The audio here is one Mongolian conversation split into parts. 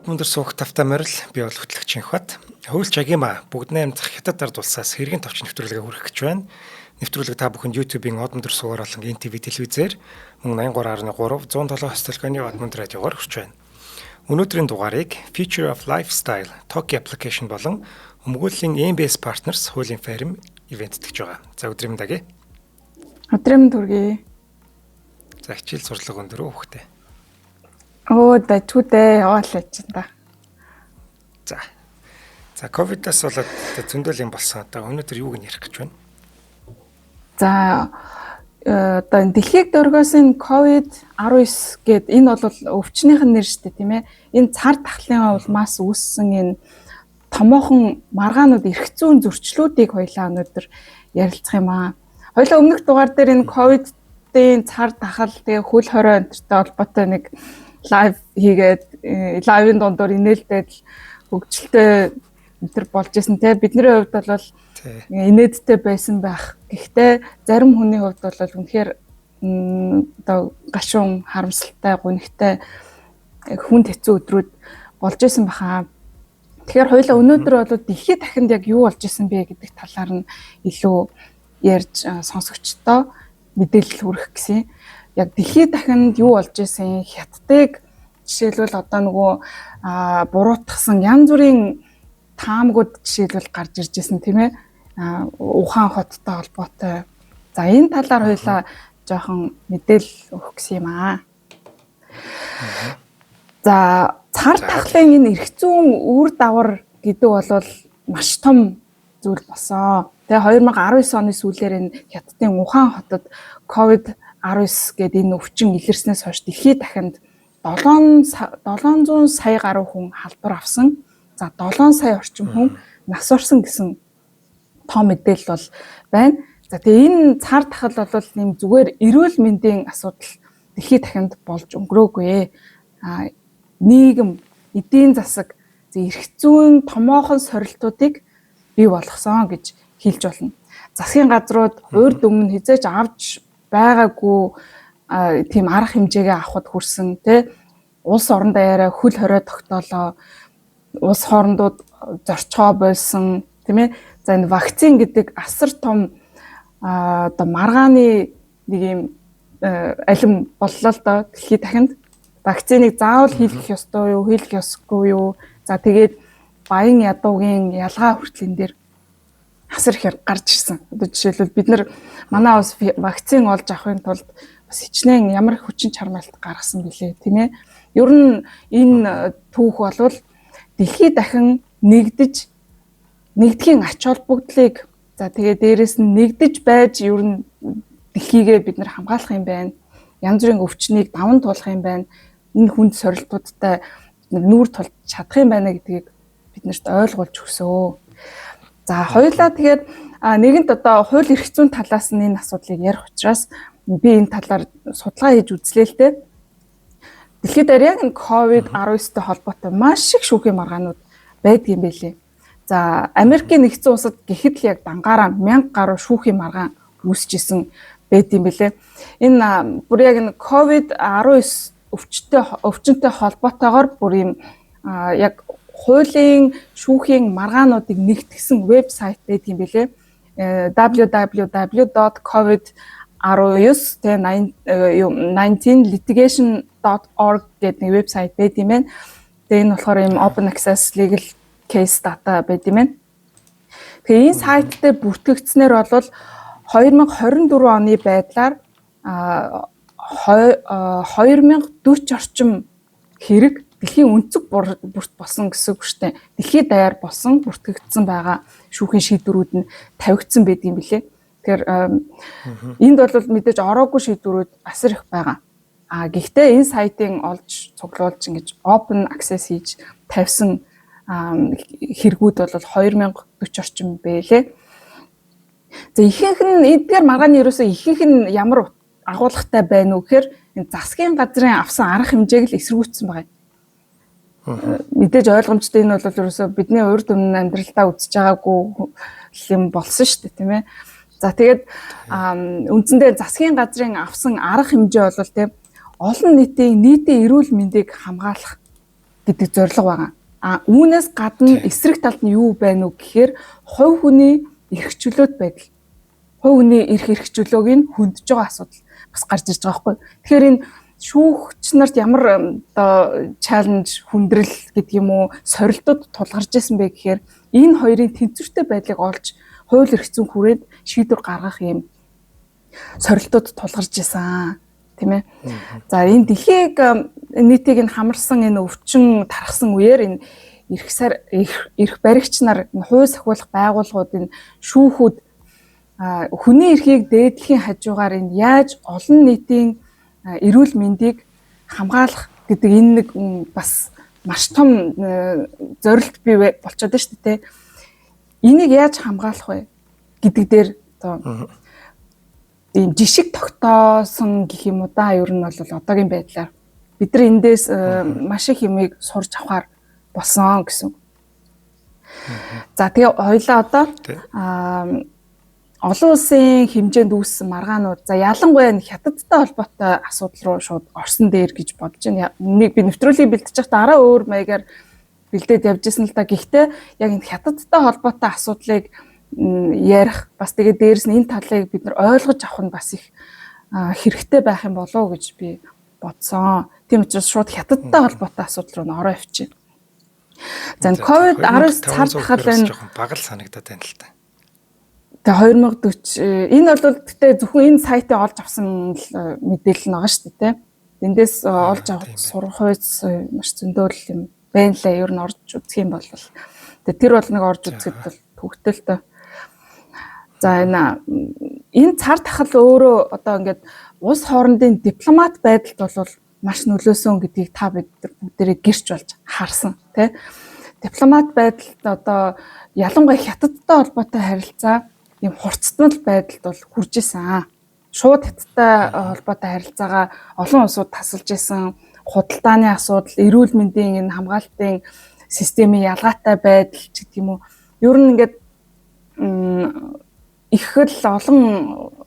Од мөндөр суух тавтай морил, би бол хөтлөгч Инхбат. Хуульч Агима бүгд найрамдах Хятад ард улсаас хэргийн товч нэвтрүүлгээ хүргэх гэж байна. Нэвтрүүлэг та бүхэнд YouTube-ийн Од мөндөр суугаар болон NTV телевизээр мөн 83.3 107 хостелгооны Од мөндөр радиогоор хүрч байна. Өнөөдрийн дугаарыг Future of Lifestyle Toki application болон өмгөөллийн MBS Partners хуулийн фирм ивент тэтгэж байгаа. За, өдрийн мэнд аги. Өдрийн мэнд хүргэе. За, хичээл сурлага өндөр үү, хүүхдээ? Өө, дажгүй дээ, яваал чинь та. За. За, ковидаас болоод зөндөл юм болсон. Одоо өнөөдөр юуг нь ярих гэж байна? За, одоо энэ дэлхийг дөргөөс энэ ковид 19 гээд энэ бол өвчнийх нь нэр шүү дээ, тийм ээ. Энэ цар тахлын улмаас үүссэн энэ томоохон маргаанууд, эрх зүйн зөрчлүүдийг хоёлаа өнөөдөр ярилцах юм аа. Хоёлаа өмнөх дугаар дээр энэ ковидын цар тахал, тэгээ хөл хорой энтертэй холбоотой нэг live хийгээд, live ын дундуур инээлдээд хөгжилтэй энэ болж исэн те. Бидний хувьд бол инээдтэй байсан байх. Гэхдээ зарим хүний хувьд бол үнэхээр одоо гашуун, харамсалтай, гунигтай, хүнд хэцүү өдрүүд болж исэн баха. Тэгэхээр хоёлаа өнөөдөр бол дэлхийд дахинд яг юу болж исэн бэ гэдэг талаар нь илүү ярьж, сонсогчдоо мэдээлэл хүргэх гэсэн. Яг дэлхийд дахинд юу болж исэн, Хятадыг жишээлбэл одоо нөгөө буруутгасан янз бүрийн таамгууд жишээлбэл гарч ирж исэн, тийм ээ. Ухаан хоттой холбоотой. За, энэ талаар хоёлаа жоохон мэдээлэл өгөх гэсэн юм аа. За, цар тахлын энэ эрх зүйн үр дагавар гэдэг бол маш том зүйл болсон. Тэгээ 2019 оны сүүлээр энэ Хятадын Ухаан хотод COVID-19 гэдэг энэ өвчин илэрснээс хойш дэлхийд дахинд 700 сая гаруй хүн халдвар авсан. За, 7 сая орчим хүн нас орсон гэсэн тоо мэдээлэл бол байна. За, тэгээ энэ цар тахал бол нэм зүгээр эрүүл мэндийн асуудал дэлхийд дахинд болж өнгөрөөгүй. А нийгэм, эдийн засаг, эрх зүйн томоохон сорилтуудыг бий болгосон гэж хэлж болно. Засгийн газрууд урд өмнө хэзээ ч авч байгаагүй тийм арга хэмжээгээ авахд хүрсэн, тэ, улс орон даяараа хөл хорой тогтоолоо, улс хоорондууд зорчгоо болсон, тийм ээ. За, энэ вакцин гэдэг асар том одоо маргааны нэг юм алим боллоо л доо дэлхийд дахинд. Вакциныг заавал хийлгэх ёстой юу, хийлгэх ёсгүй юу? За, тэгээд баян ядуугийн ялгаа хүртэл энэ дээр асар ихээр гарч ирсэн. Одоо жишээлбэл бид нар манай улс вакцин олж авахын тулд бас хичнээн ямар хүчин чармайлт гаргасан билээ, тийм ээ. Ер нь энэ түүх болвол дэлхийд дахин нэгдэж нэгдэхийн ач холбогдлыг, за тэгээ дээрэс нь нэгдэж байж ер нь дэлхийгээ бид нар хамгаалах юм байна. Янз бүрийн өвчнийг даван туулах юм байна. Энэ хүнд сорилтуудтай бид нар нүүр тулж чадах юм байна гэдгийг бид нарт ойлгуулж өгсөө. За, хоёулаа тэгээд нэгэнт одоо хууль эрх зүйн талаас нь энэ асуудлыг ярих учраас би энэ талаар судалгаа хийж үзлээ л дээ. Дэлхийд дээр яг энэ COVID-19-тэй холбоотой маш их шүүхийн маргаанууд байдаг юм билээ. За, Америкийн нэгдсэн улсад гэхэд л яг дангаараа 1000 гаруй шүүхийн маргаан үүсэж исэн байд юм билээ. Энэ бүр яг энэ COVID-19 өвчнөтэй холбоотойгоор бүр юм яг хуулийн шүүхийн маргаануудыг нэгтгсэн вебсайт байдаг юм билээ. www.covid19 19litigation.org гэдэг нэг вебсайт байд юм байна. Тэгээ энэ болохоор ийм open access legal case data байд юм байна. Тэгээ энэ сайт дээр бүртгэгдснээр бол 2024 оны байдлаар 2040 орчим хэрэг дэлхийн өнцөг бүрт болсон гэсэн үг шүү дээ. Дэлхийд даяар болсон, бүртгэгдсэн байгаа шүүхийн шийдвэрүүд нь тавигдсан байдаг юм билээ. Тэгэхээр энд бол мэдээж ороогүй шийдвэрүүд асар их байгаа. А гэхдээ энэ сайтын олж цуглуулж, ингэж open access хийж тавьсан хэрэгүүд бол 2040 орчим байлээ. За, ихэнх нь эдгээр маргааны ерөөсөө ихэнх нь ямар агуулгатай байна уу гэхээр энэ засгийн газрын авсан арга хэмжээг л эсэргүүцсэн байгаа юм. Мэдээж ойлгомжтой, энэ бол ерөөсөө бидний урд өмнө амьдралдаа үзэж байгаагүй юм болсон шүү дээ, тийм ээ. За, тэгээд үндсэндээ засгийн газрын авсан арга хэмжээ бол, тийм, олон нийтийн эрүүл мэндийг хамгаалах гэдэг зорилго байгаа. А үүнээс гадна эсрэг талд нь юу байна уу гэхээр хувь хүний эрх чөлөөт байдал. Хувь хүний эрх чөлөөг нь хөндөж байгаа асуудал бас гарч ирж байгаа байхгүй. Тэгэхээр энэ шүүгч нарт ямар одоо чаленж, хүндрэл гэдэг юм уу, сорилтууд тулгарч исэн бэ гэхээр энэ хоёрын тэнцвэртэй байдлыг олж хууль эрх зүйн хүрээнд шийдвэр гаргах юм сорилтууд тулгарч исэн, тийм ээ. За энэ дэлхийг нийтийг нь хамарсан энэ өвчин тархсан үеэр энэ эрх сар эрх баригч нар, энэ хууль сахиулах байгууллагууд, энэ шүүхүүд хүний эрхийг дээдлэхийн хажуугаар энэ яаж олон нийтийн эрүүл мэндийг хамгаалах гэдэг энэ нэг бас маш том зорилт бий болчиход байна шүү дээ. Энийг яаж хамгаалах вэ гэдэг дээр одоо ийм жишг тогтоосон гэх юм уу да, ер нь бол одоогийн байдлаар бид нар эндээс маш их юмыг сурч авахар болсон гэсэн. За тэгээ хоёлаа одоо олон улсын хэмжээнд үүссэн маргаанууд, за ялангуяа хятадтай холбоотой асуудал руу шууд орсон дээр гэж бодож байна. Нэг би нэвтрүүлгийг бэлтэж байхдаа арай өөр маягаар бэлдээд явж исэн л да. Гэхдээ яг энэ хятадтай холбоотой асуудлыг ярих, бас тэгээ дээрэс нь энэ талыг бид нар ойлгож авах нь бас их хэрэгтэй байх юм болов уу гэж би бодсон. Тийм учраас шууд хятадтай холбоотой асуудал руу ороо явчих. За COVID-19 цар тахал энэ жоохон бага л санагдаад байна л та. Тэгээ 2040 энэ бол гэтээ зөвхөн энэ сайтыг олж авсан мэдээлэл нь байгаа шүү дээ. Эндээс олж авах сурах хүйц маш зөндөөл юм байна лээ. Ер нь орж үзэх юм бол тэгээ тэр бол нэг орж үзэхэд бол төвхтэй л тоо. За энэ цар тахал өөрөө одоо ингээд улс хоорондын дипломат байдалд бол маш нөлөөсөн гэдгийг та бид бүгдээрээ гэрч болж харсан, тий. Дипломат байдалд одоо ялангуяа хятадтай холбоотой харилцаа ийм хурцтмал байдалд бол хүрж исэн. Шууд хятадтай холбоотой харилцаагаа олон улсууд тасалж исэн. Худалдааны асуудал, эрүүл мэндийн энэ хамгаалтын системийн ялгаатай байдал ч гэдэг юм уу. Ер нь ингээд их л олон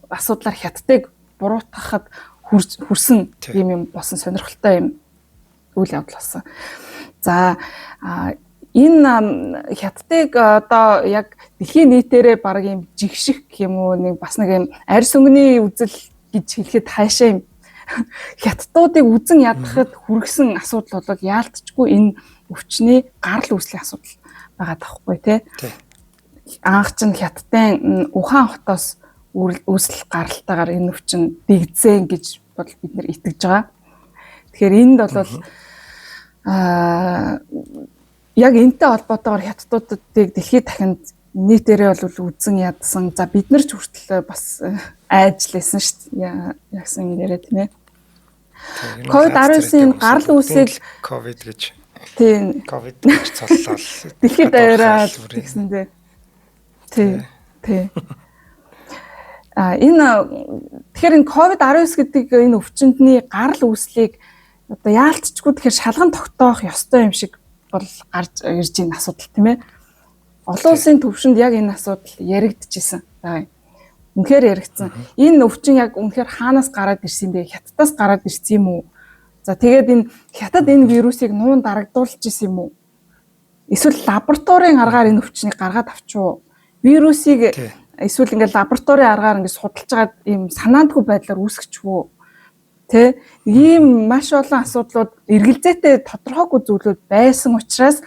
асуудлаар хятадыг буруутгахад хүрсэн юм болсон, сонирхолтой юм үйл явдал болсон. За энэ хятадыг одоо яг дэлхийн нийтээрээ баг юм жигших гэх юм уу, нэг бас нэг юм арьс өнгөний үзэл гэж хэлэхэд хаашаа юм хятадуудыг үзен ядахад хүргэсэн асуудал бол яалтчгүй энэ өвчний гарал үүслийн асуудал байгаа таахгүй тий. Анх чинь хятадын Ухаан хотоос үүсэл гаралтайгаар энэ өвчин дэгдсэн гэж бол бид нэр итгэж байгаа. Тэгэхээр энд бол яг энтэй холбоотойгоор хятадуудыг дэлхийд дахинд нийтээрээ бол үзэн ядсан. За бид нар ч хүртэл бас айжлээсэн шүү дээ. Ягсан юм яриа тийм ээ. COVID-19-ийн гарал үүсэл COVID гэж. Тийм. COVID гэж цоллол. Дэлхийд даяараа тэгсэн дээ. Тий. Тий. А энэ тэгэхээр энэ COVID-19 гэдэг энэ өвчнөдний гарал үүслийг одоо яалтчгүй тэгэхээр шалган тогтоох ёстой юм шиг бол гарч ирж байгаа асуудал тийм ээ. Олон улсын төвшөнд яг энэ асуудал яригдчихсэн байгаа юм. Үнэхээр яригдсан. Энэ өвчин яг үнэхээр хаанаас гараад ирсэн бэ? Хятадаас гараад ирсэн юм уу? За тэгээд энэ хятад энэ вирусыг нуун дарагдуулж исэн юм уу? Эсвэл лабораторийн аргаар энэ өвчнийг гаргаад авчуу? Вирусыг эсвэл ингээд лабораторийн аргаар ингээд судалж байгаа ийм санаандгүй байдлаар үүсгэж үү? Тэ? Ийм маш олон асуудлууд, эргэлзээтэй тодорхойгүй зүйлүүд байсан учраас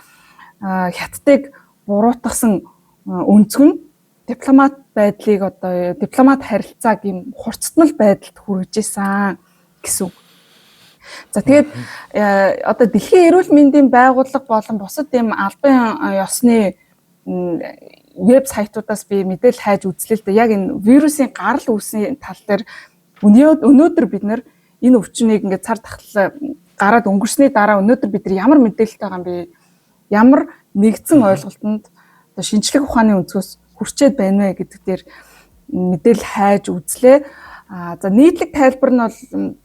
хятадыг буруутгасан өнцөг нь дипломат байдлыг одоо дипломат харилцааг ийм хурцтмал байдалд хүргэж исэн гэсэн үг. За тэгээд одоо Дэлхийн эрүүл мэндийн байгууллага болон бусад ийм албан ёсны веб сайтуудаас би мэдээлэл хайж үзлээ л дээ. Яг энэ вирусын гарал үүсийн тал дээр өнөөдөр бид нэр энэ өвчнийг ингээд цар тахал гараад өнгөрсний дараа өнөөдөр бид нар ямар мэдээлэлтэй байгаа юм бэ? Ямар нэгдсэн ойлголтонд одоо шинжлэх ухааны өнцгөөс хүрчээд байна вэ гэдэг дээр мэдээлэл хайж үзлээ. А за нийтлэг тайлбар нь бол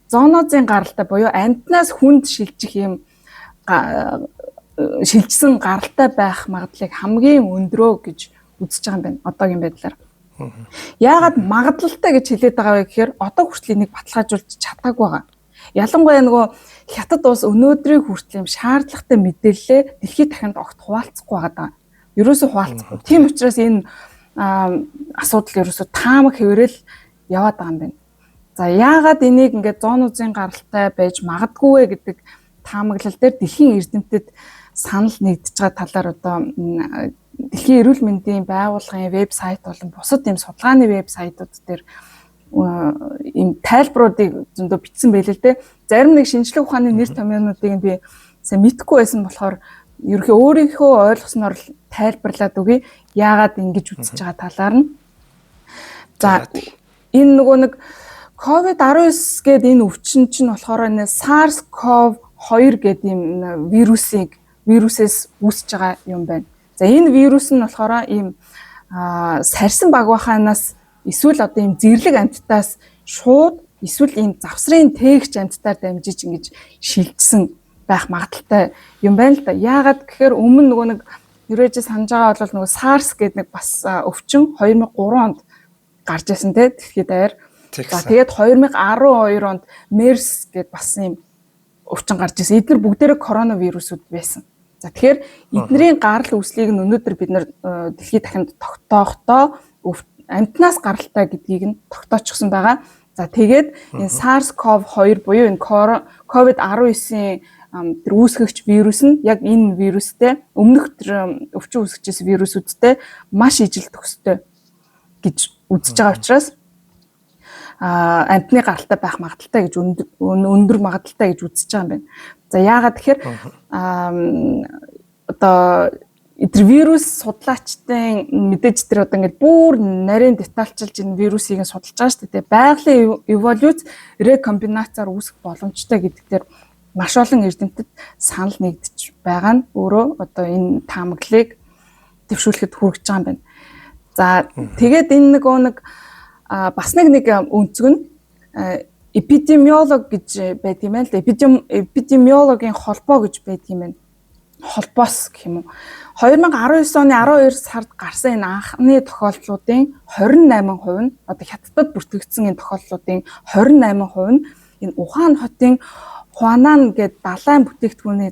зоонозын гаралтай буюу амьтнаас хүнд шилжих юм шилжсэн гаралтай байх магадлалыг хамгийн өндрөө гэж үзэж байгаа юм байна одоогийн байдлаар. Яагаад магадлалтай гэж хэлээд байгаа вэ гэхээр одоо хүртэл энийг баталгаажуулж чадаагүй байгаа. Ялангуяа нөгөө Хятад улс өнөөдрийг хүртэл юм шаардлагатай мэдээллээ дэлхийд дахинд огт хуваалцахгүй байгаа даа. Ерөөсөө хуваалцахгүй. Тийм учраас энэ асуудал ерөөсөө таамаг хэврэл яваад байгаа юм байна. За яагаад энийг ингээд зоонозын гаралтай байж магадгүй вэ гэдэг таамаглал дээр дэлхийн эрдэмтэд санал нэгдэж байгаа талаар одоо дэлхийн эрүүл мэндийн байгууллагын вебсайт болон бусад ийм судалгааны вебсайтууд дээр ийм тайлбаруудыг зөндөө бичсэн байлээ л дээ. Зарим нэг шинжлэх ухааны нэр томьёонуудыг би сайн мэдэхгүй байсан болохоор ерөнхий өөрийнхөө ойлгосноор л тайлбарлаад өгье. Яагаад ингэж үзэж байгаа талаар нь. За энэ нөгөө нэг COVID-19 гэдэг энэ өвчин чинь болохоор энэ SARS-CoV-2 гэдэг ийм вирусээс үүсэж байгаа юм байна. За энэ вирус нь болохоор ийм сарьсан багваханаас эсвэл одоо ийм зэрлэг амьтдаас шууд эсвэл ийм завсрын тээгч амьтдаар дамжиж ингэж шилжсэн байх магадлалтай юм байна л да. Яагаад гэхээр өмнө нөгөө нэг хэрвээ санаж байгаа бол нөгөө SARS гэдэг нэг бас өвчин 2003 онд гарч ирсэн те дэлхийд даяар. За тэгээд 2012 онд MERS гэдэг бас ийм өвчин гарч ирсэн. Эдгээр бүгдээрээ коронавирусууд байсан. За тэгэхээр эднэрийн гарал үүслийг нь өнөөдөр бид нар дэлхийд дахинд тогтоохдоо амьтнаас гаралтай гэдгийг нь тогтоочихсон байгаа. За тэгээд энэ SARS-CoV-2 буюу энэ COVID-19-ийн тэр үүсгэгч вирус нь яг энэ вирустэй өмнөх тэр өвчин үүсгэжсэн вирусүүдтэй маш ижил төгстэй гэж үзэж байгаа учраас амьтны гаралтай байх магадлалтай гэж өндөр магадлалтай гэж үзэж байгаа юм байна. За яагаад тэгэхээр одоо тэр вирус судлаачдын мэдээж тэр одоо ингээд бүр нарийн детальчилж энэ вирусыг нь судалж байгаа шүү дээ. Байгалийн эволюц рекомбинацаар үүсэх боломжтой гэдэг дээр маш олон эрдэмтэд санал нэгдэж байгаа нь өөрөө одоо энэ таамаглалыг дэвшүүлэхэд хүргэж байгаа юм байна. За тэгээд энэ нэг бас нэг өнцөг нь эпидемиолог гэж байд юм байна л да. Эпидемиологийн холбоо гэж байд юм байна. Холбоос гэх юм уу. 2019 оны 12 сард гарсан энэ анхны тохиолдлуудын 28% нь одоо Хятадд бүртгэгдсэн энэ тохиолдлуудын 28% нь энэ Ухаан хотын Хуанан гээд далайн бүтээгдэхүүний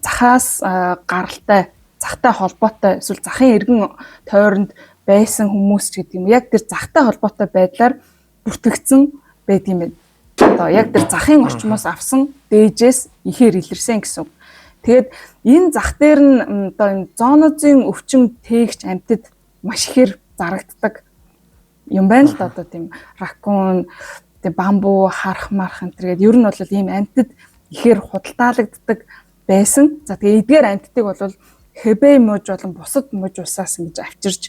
захаас гаралтай, захтай холбоотой эсвэл захын эргэн тойронд байсан хүмүүс ч гэдэг юм. Яг тэр захтай холбоотой байдлаар бүртгэгдсэн байд юм байна. Одоо яг тэр захын орчмоос авсан дээжээс ихээр илэрсэн гэсэн үг. Тэгээд энэ зах дээр нь одоо энэ зоонозын өвчин тээгч амьтад маш ихээр зарагддаг юм байна л да. Одоо тийм ракун, тийм бамбу, харах марх энэ төргээд ер нь бол ийм амьтад ихээр худалдаалагддаг байсан. За тэгээ эдгээр амьтдыг бол Хэбэй муж болон бусад муж улсаас ингэж авчирч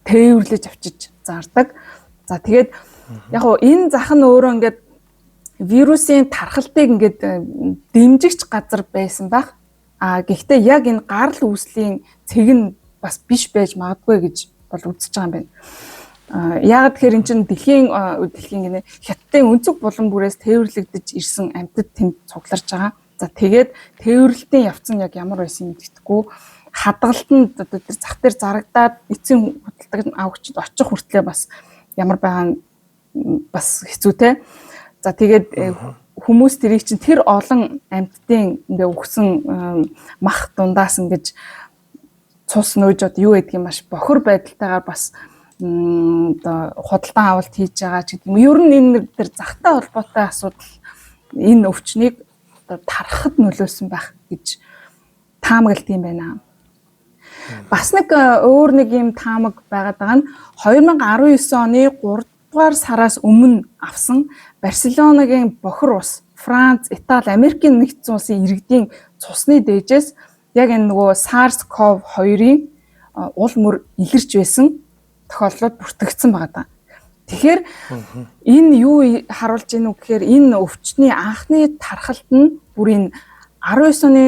тээвэрлэж авчиж зардаг. За тэгээд яг гоо энэ зах нь өөрөө ингээд вирусын тархалтыг ингээд дэмжигч газар байсан байх. А гэхдээ яг энэ гарал үүслийн цэг нь бас биш байж магадгүй гэж бол үзэж байгаа юм байна. Яагаад тэгэхээр эн чинь дэлхийн гинэ Хятадын өнцөг булан бүрээс тээвэрлэгдэж ирсэн амьтад тэнд цугларч байгаа. За тэгээд тээвэрлэлтийн явц нь яг ямар байсан мэдэхгүй хадгалтанд одоо тэр зах дээр зарагдаад эцсийн худалдаг авагчид очих хүртлээр бас ямар байгаа нь бас хэцүү те. За тэгээд хүмүүс тэрийг чинь тэр олон амьтдын ингээ өгсөн мах дундаас ингэж цус нөөж одоо юу гэдгийг маш бохор байдалтайгаар бас одоо худалдан авалт хийж байгаа ч гэдэг юм. Ер нь энэ тэр захтай холбоотой асуудал энэ өвчнийг одоо тархахад нөлөөлсөн байх гэж таамаглалт юм байна. Бас нэг өөр нэг юм таамаг байгаад байгаа нь 2019 оны 3 дугаар сараас өмнө авсан Барселонагийн бохир ус, Франц, Итали, Америкийн нэгдсэн улсын иргэдийн цусны дээжээс яг энэ нөгөө SARS-CoV-2-ын уул мөр илэрч байсан тохиолдлууд бүртгэгдсэн байгаа даа. Тэгэхээр энэ юу харуулж ийнү гэхээр энэ өвчний анхны тархалт нь бүр энэ 19 оны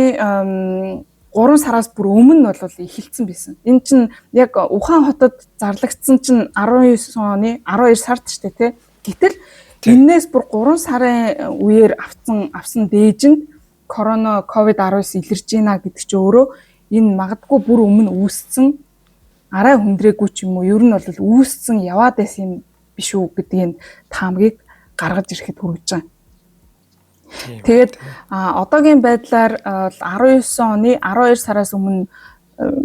3 сараас бүр өмнө нь бол эхэлсэн байсан. Энэ чинь яг Ухаан хотод зарлагдсан чинь 19 оны 12 сард ч тий. Гэтэл энээс бүр 3 сарын үеэр авсан дээжинд корона ковид-19 илэрч байна гэдэг чинь өөрөө энэ магадгүй бүр өмнө үүссэн арай хүндрээгүй ч юм уу ер нь бол үүссэн яваад байсан юм биш үү гэдгийг таамгийг гаргаж ирэхэд хүргэж байгаа. Тэгээд одоогийн байдлаар 19 оны 12 сараас өмнө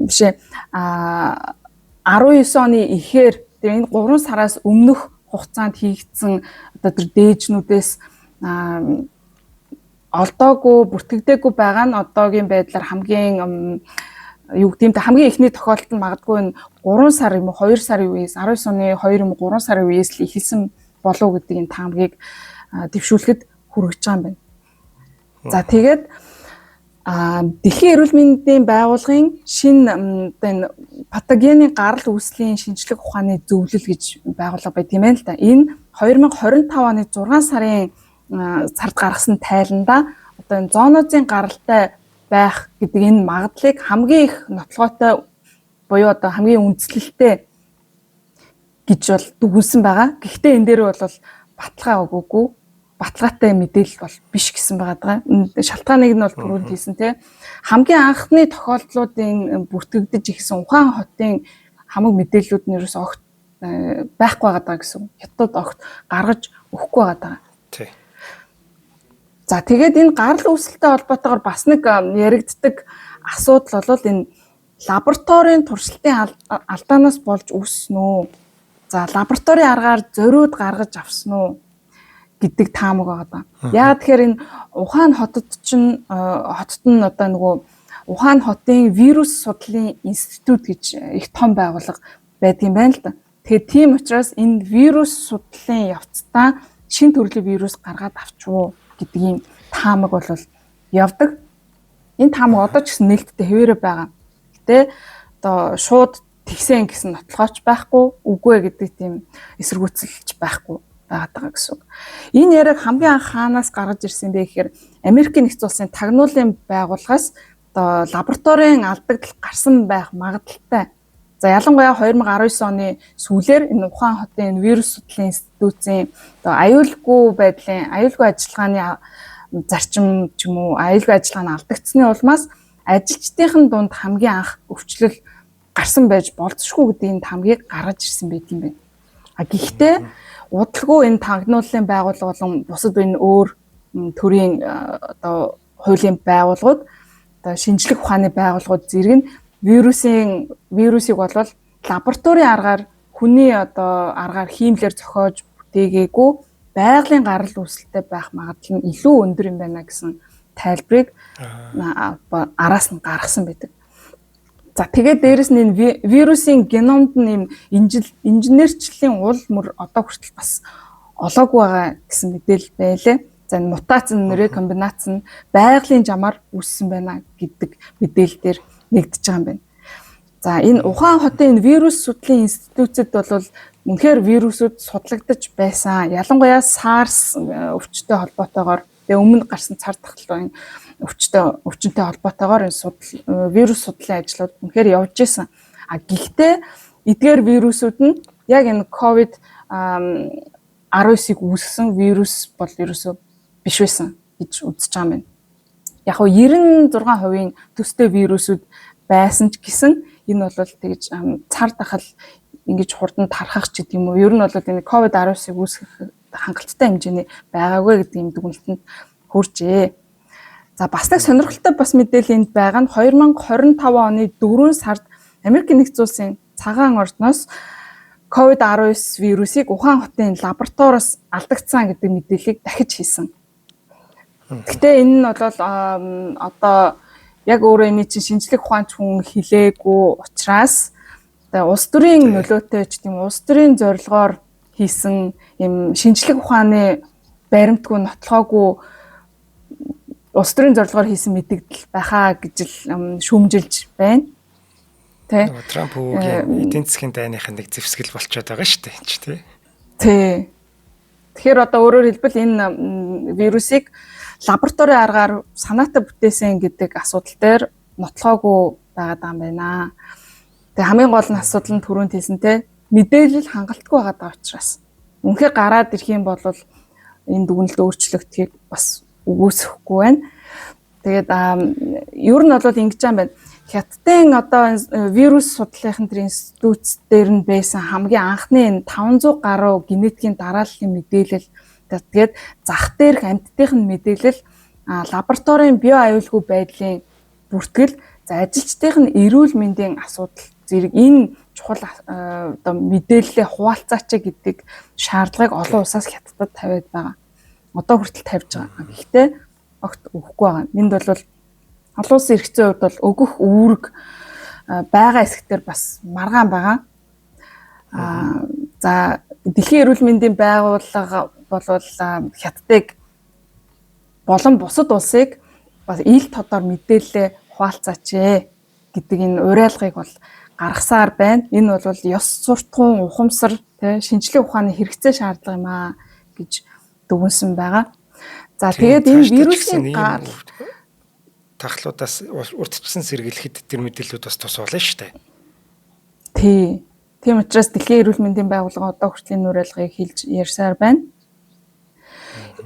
биш 19 оны ихээр тэр энэ 3 сараас өмнөх хугацаанд хийгдсэн одоо тэр дээжнүүдээс олдоогүй, бүртгэгдээгүй байгаа нь одоогийн байдлаар хамгийн юу гэдэг юм те, хамгийн эхний тохиолдол нь магадгүй энэ 3 сар юм уу 2 сарын үеэс, 19 оны 2 юм уу 3 сарын үеэс л эхэлсэн болов гэдэг энэ таамагийг дэвшүүлэхэд хүргэж байгаа юм байна. За тэгээд Дэлхийн эрүүл мэндийн байгууллагын шинэ одоо энэ патогены гарал үүслийн шинжлэх ухааны зөвлөл гэж байгууллага байт юм байна л да. Энэ 2025 оны 6 сарын сард гаргасан тайландаа одоо энэ зоонозын гаралтай байх гэдэг энэ магадлалыг хамгийн их нотлогоотой буюу одоо хамгийн үндслэлтэй гэж бол дүгнсэн байгаа. Гэхдээ энэ дээр бол баталгаа өгөөгүй, баталгаатай мэдээлэл бол биш гэсэн байгаа даа. Шалтгааныг нь бол түрүүнд хэлсэн те. Хамгийн анхны тохиолдлуудын бүртгэгдэж ирсэн Ухаан хотын хамаг мэдээллүүд нь ерөөс огт байхгүй байгаа даа гэсэн. Хятад огт гаргаж өгөхгүй байгаа даа. Тий. За тэгээд энэ гарал үүсэлтэй холбоотойгоор бас нэг яригддаг асуудал бол энэ лабораторийн туршилтын алдаанаас болж үүссэн үү? За лабораторийн аргаар зориуд гаргаж авсан уу гэдэг таамаг байгаа даа. Яагаад тэгэхээр энэ Ухаан хотод чинь хотод нь одоо нөгөө Ухаан хотын вирус судлалын институт гэж их том байгууллага байдгийн байна л да. Тэгэхээр тийм учраас энэ вирус судлалын явцдаа шинэ төрлийн вирус гаргаад авчвуу гэдэг ийм таамаг бол явдаг. Энэ таамаг одоо ч гэсэн нээлттэй хэвээрээ байгаа. Гэтэ одоо шууд тэгсэн гэсэн нотлохооч байхгүй, үгүй гэдэг тийм эсэргүүцэлч байхгүй байгаад байгаа гэсэн үг. Энэ яриаг хамгийн анх хаанаас гаргаж ирсэн бэ гэхээр Америкийн нэгдсэн улсын тагнуулын байгууллагаас одоо лабораторийн алдагдал гарсан байх магадлалтай. За ялангуяа 2019 оны сүүлээр энэ Ухаан хотын вирус судлалын институтын одоо аюулгүй байдлын аюулгүй ажиллагааны зарчим ч юм уу аюулгүй ажиллагааны алдагдсаны улмаас ажилчдын дунд хамгийн анх өвчлөл гарсан байж болзошгүй гэдэг энэ таамагийг гаргаж ирсэн байдаг юм байна. А гэхдээ удалгүй энэ тагнуулын байгууллага болон бусад энэ өөр төрийн одоо хуулийн байгууллагууд, одоо шинжлэх ухааны байгууллагууд зэрэг нь вирусыг болвол лабораторийн аргаар хүний одоо аргаар хиймлэр зохиож бүтээгээгүй байгалийн гарал үүсэлтэй байх магадлал нь илүү өндөр юм байна гэсэн тайлбарыг араас нь гаргасан байдаг. За тэгээд дээрэс нь энэ вирусын геномд нь юм инженерчлэлийн уул мөр одоо хүртэл бас олоогүй байгаа гэсэн мэдээлэл байлээ. За энэ мутац нь, рекомбинац нь байгалийн жамаар үүссэн байна гэдэг мэдээлэл дээр нэгдэж байгаа юм байна. За энэ Ухаан хотын энэ вирус судлалын институцид бол үнэхээр вирусүүд судлагдаж байсан. Ялангуяа SARS өвчтэй холбоотойгоор, тэгээ өмнө гарсан цар тахлын өвчнөй холбоотойгоор энэ судал вирус судлалын ажлууд үнэхээр явж исэн. А гэхдээ эдгээр вирусүүд нь яг энэ COVID 19-ыг үүсгэсэн вирус бол ерөөсөө биш байсан гэж үзэж байгаа юм байна. Яг нь 96% төстэй вирусүүд байсан ч гэсэн энэ бол тэгж цар тахал ингэж хурдан тархах ч гэдэг юм уу. Ер нь бол энэ COVID 19-ыг үүсгэх хангалттай хэмжээний байгаагүй гэдэг юм дүгнэлтэнд хүржээ. За бас нэг сонирхолтой бас мэдээлэл энд байгаа нь 2025 оны 4 сард Америкийн нэгдсэн улсын цагаан ордноос COVID-19 вирусыг Ухаан хотын лабораториос алдагдсан гэдэг мэдээллийг дахиж хийсэн. Гэхдээ энэ нь бол одоо яг өөрөө энэ чинь шинжлэх ухаанч хүн хэлээгүй учраас одоо улс төрийн нөлөөтэй ч тийм улс төрийн зорилгоор хийсэн юм шинжлэх ухааны баримтгүй, нотлохоогүй улс төрийн зорилгоор хийсэн мэдэгдэл байхаа гэж л шүүмжилж байна. Тэ. Трамп өвөгийн эдийн засгийн дайных нэг зэвсгэл болчиход байгаа шүү дээ чи тий. Тий. Тэгэхээр одоо өөрөөр хэлбэл энэ вирусыг лабораторийн аргаар санаатай бүтээсэн гэдэг асуудал дээр нотлохоогүй байгаад байгаа юм байна. Тэгээ хамгийн гол нь асуудал нь түрүүнд хэлсэн те мэдээлэл хангалтгүй байгаа даа учраас үнэхээр гараад ирэх юм бол энэ дүгнэлт өөрчлөгдөхийг бас үгүйсэхгүй байна. Тэгээд ер нь бол ингэж юм байна. Хятадын одоо вирус судлалын тэр институт дээр нь байсан хамгийн анхны энэ 500 гаруй генетикийн дарааллын мэдээлэл Тэгээд зах дээрх амьтдын нь мэдээлэл, лабораторийн био аюулгүй байдлын бүртгэл, за ажилчдын нь эрүүл мэндийн асуудал зэрэг энэ чухал одоо мэдээллээ хуваалцаач гэдэг шаардлагыг олон улсаас Хятадд тавиад байгаа. Одоо хүртэл тавьж байгаа. Гэхдээ огт өгөхгүй байгаа. Энд бол олон улсын эрх зүйн хувьд бол өгөх үүрэг байгаа хэсэгтэр бас маргаан байгаа. За Дэлхийн эрүүл мэндийн байгууллага болвол Хятадыг болон бусад улсыг бас ил тодор мэдээлэлээ хуваалцаач ээ гэдэг энэ уриалгыг бол гаргасаар байна. Энэ бол ёс суртахуун, ухамсар, тэ шинжлэх ухааны хэрэгцээ шаардлага юм аа гэж дүгнсэн байгаа. За тэгээд энэ вирусын гар тахлуудаас урдчилсан сэргийлэхэд тэр мэдээллүүд бас тус болно шүү дээ. Тий. Тийм учраас Дэлхийн эрүүл мэндийн байгууллага одоо хүртэл энэ уриалгыг хэлж ярьсаар байна.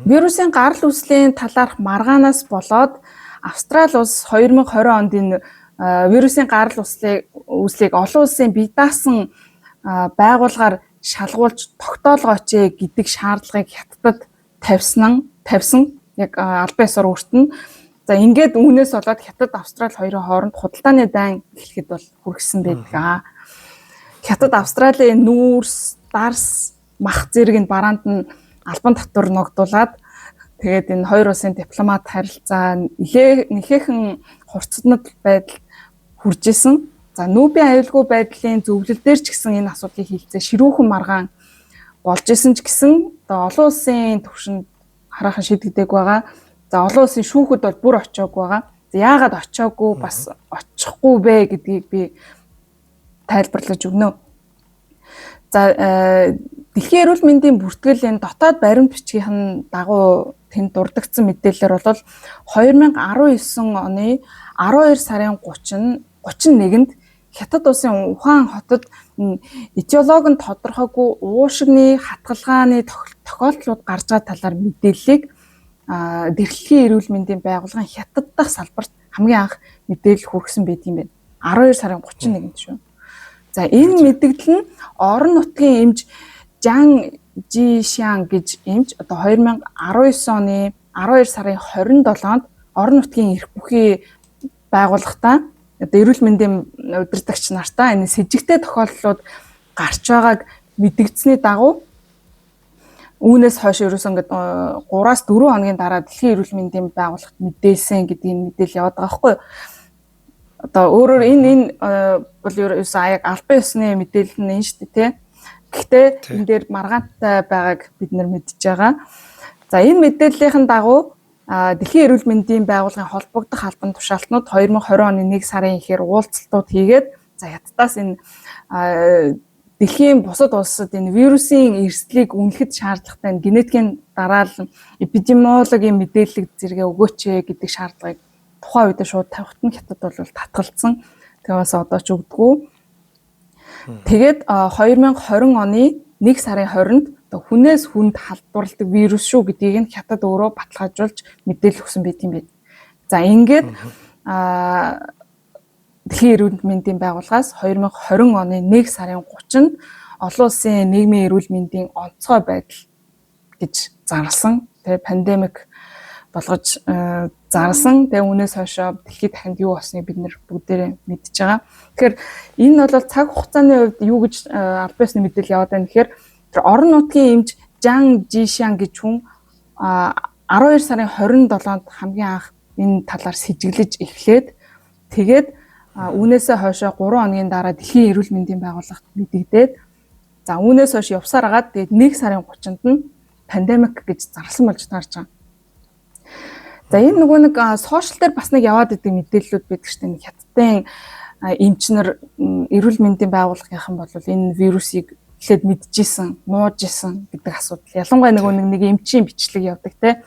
Вирусын гарал үүслийн талаарх маргаанаас болоод Австрали улс 2020 онд энэ вирусын гарал үүслийг олон улсын бие даасан байгууллагаар шалгуулж тогтоолгооч гэдэг шаардлагыг Хятадд тавьсан яг албан ёсоор өртөн. За ингээд үүнээс болоод Хятад Австрали хоёрын хооронд худалдааны дайн эхлэхэд бол хүргэсэн байдаг. Хятад Австралийн нүүрс, дарс, мах зэрэг нь бараанд нь албан татвар ногдуулаад тэгээд энэ хоёр улсын дипломат харилцаа нэлээхэн хурцнад байдал хүрж исэн. За нүүбийн аюулгүй байдлын зөвлөл дээр ч гэсэн энэ асуудлыг хилцээ ширүүхэн маргаан болж исэн ч гэсэн одоо олон улсын төвшөнд хараахан шийдэгдээг байгаа. За олон улсын шүүхэд бол бүр очиагүй байгаа. За яагаад очиагүй бас очихгүй вэ гэдгийг би тайлбарлаж өгнө. За Дэлхийн эрүүл мэндийн бүртгэл энэ дотоод баримт бичгийн дагуу тэнд дурддагдсан мэдээлэлээр бол 2019 оны 12 сарын 31-нд Хятад улсын Ухаан хотод этиолог нь тодорхойгүй уушигны хатгалгааны тохиолдлууд гарч байгаа талаар мэдээллийг Дэлхийн эрүүл мэндийн байгууллагын Хятад дахь салбарт хамгийн анх мэдээлэл хүргэсэн байдаг юм байна. 12 сарын 31-нд шүү. За энэ мэдэгдэл нь орон нутгийн эмч Жан Жишян гэж эмч одоо 2019 оны 12 сарын 27-нд орон нутгийн эрх бүхий байгууллагатаа одоо эрүүл мэндийн удирдагч нартаа энэ сэжигтэй тохиолдлууд гарч байгааг мэдэгдсэний дагуу үүнээс хойш ерөөсөн ингээд 3-аас 4 хоногийн дараа Дэлхийн эрүүл мэндийн байгууллагт мэдээлсэн гэдгийг мэдээлэл яваад байгаа байхгүй юу? Одоо өөрөөр энэ бол ерөөсөн яг албан ёсны мэдээлэл нь энэ шүү дээ, тий. Гэхдээ энэ дээр маргаантай байгааг бид нар мэдж байгаа. За энэ мэдээллийнхэн дагуу Дэлхийн эрүүл мэндийн байгууллагын холбогдох албан тушаалтнууд 2020 оны 1 сарын ихээр уулзалтууд хийгээд за Хятадаас энэ дэлхийн бусад улсад энэ вирусын эрсдлийг үнэлэхэд шаардлагатай энэ генетикийн дараалал эпидемиологийн мэдээлэл зэрэгээ өгөөч гэдэг шаардлагыг тухайн үедээ шууд тавихт нь Хятад бол татгалцсан. Тэгээ бас одоо ч өгдөггүй. Тэгээд 2020 оны 1 сарын 20-нд хүнээс хүнд халдварладаг вирус шүү гэдгийг нь Хятад өөрөө баталгаажуулж мэдээлэл өгсөн байт юм байна. За ингээд Дэлхийн эрүүл мэндийн байгууллагаас 2020 оны 1 сарын 30-нд олон улсын нийгмийн эрүүл мэндийн онцгой байдал гэж зарласан. Тэгээ пандемик болгож зарласан. Тэгээ үүнээс хойшоо дэлхийд дахинд юу болсныг бид нэр бүгдээрээ мэдж байгаа. Тэгэхээр энэ бол цаг хугацааны хувьд юу гэж албан ёсны мэдээлэл яваад байна гэхээр тэр орон нутгийн эмч Жан Жишян гэж хүн 12 сарын 27-нд хамгийн анх энэ талаар сэжиглэж эхлээд тэгээд үүнээсээ хойшоо 3 хоногийн дараа Дэлхийн эрүүл мэндийн байгууллагт мэдэгдээд за үүнээс хойш явсаар агаад тэгээд 1 сарын 30-нд нь пандемик гэж зарласан болж таарч байгаа. За энэ нөгөө нэг сошиал дээр бас нэг яваад идэг мэдээллүүд байдаг шүү дээ. Хятадын эмчнэр эрүүл мэндийн байгууллагынхан бол энэ вирусыг эхлээд мэдчихсэн, нууж исэн гэдэг асуудал. Ялангуяа нөгөө нэг эмчийн бичлэг явдаг те.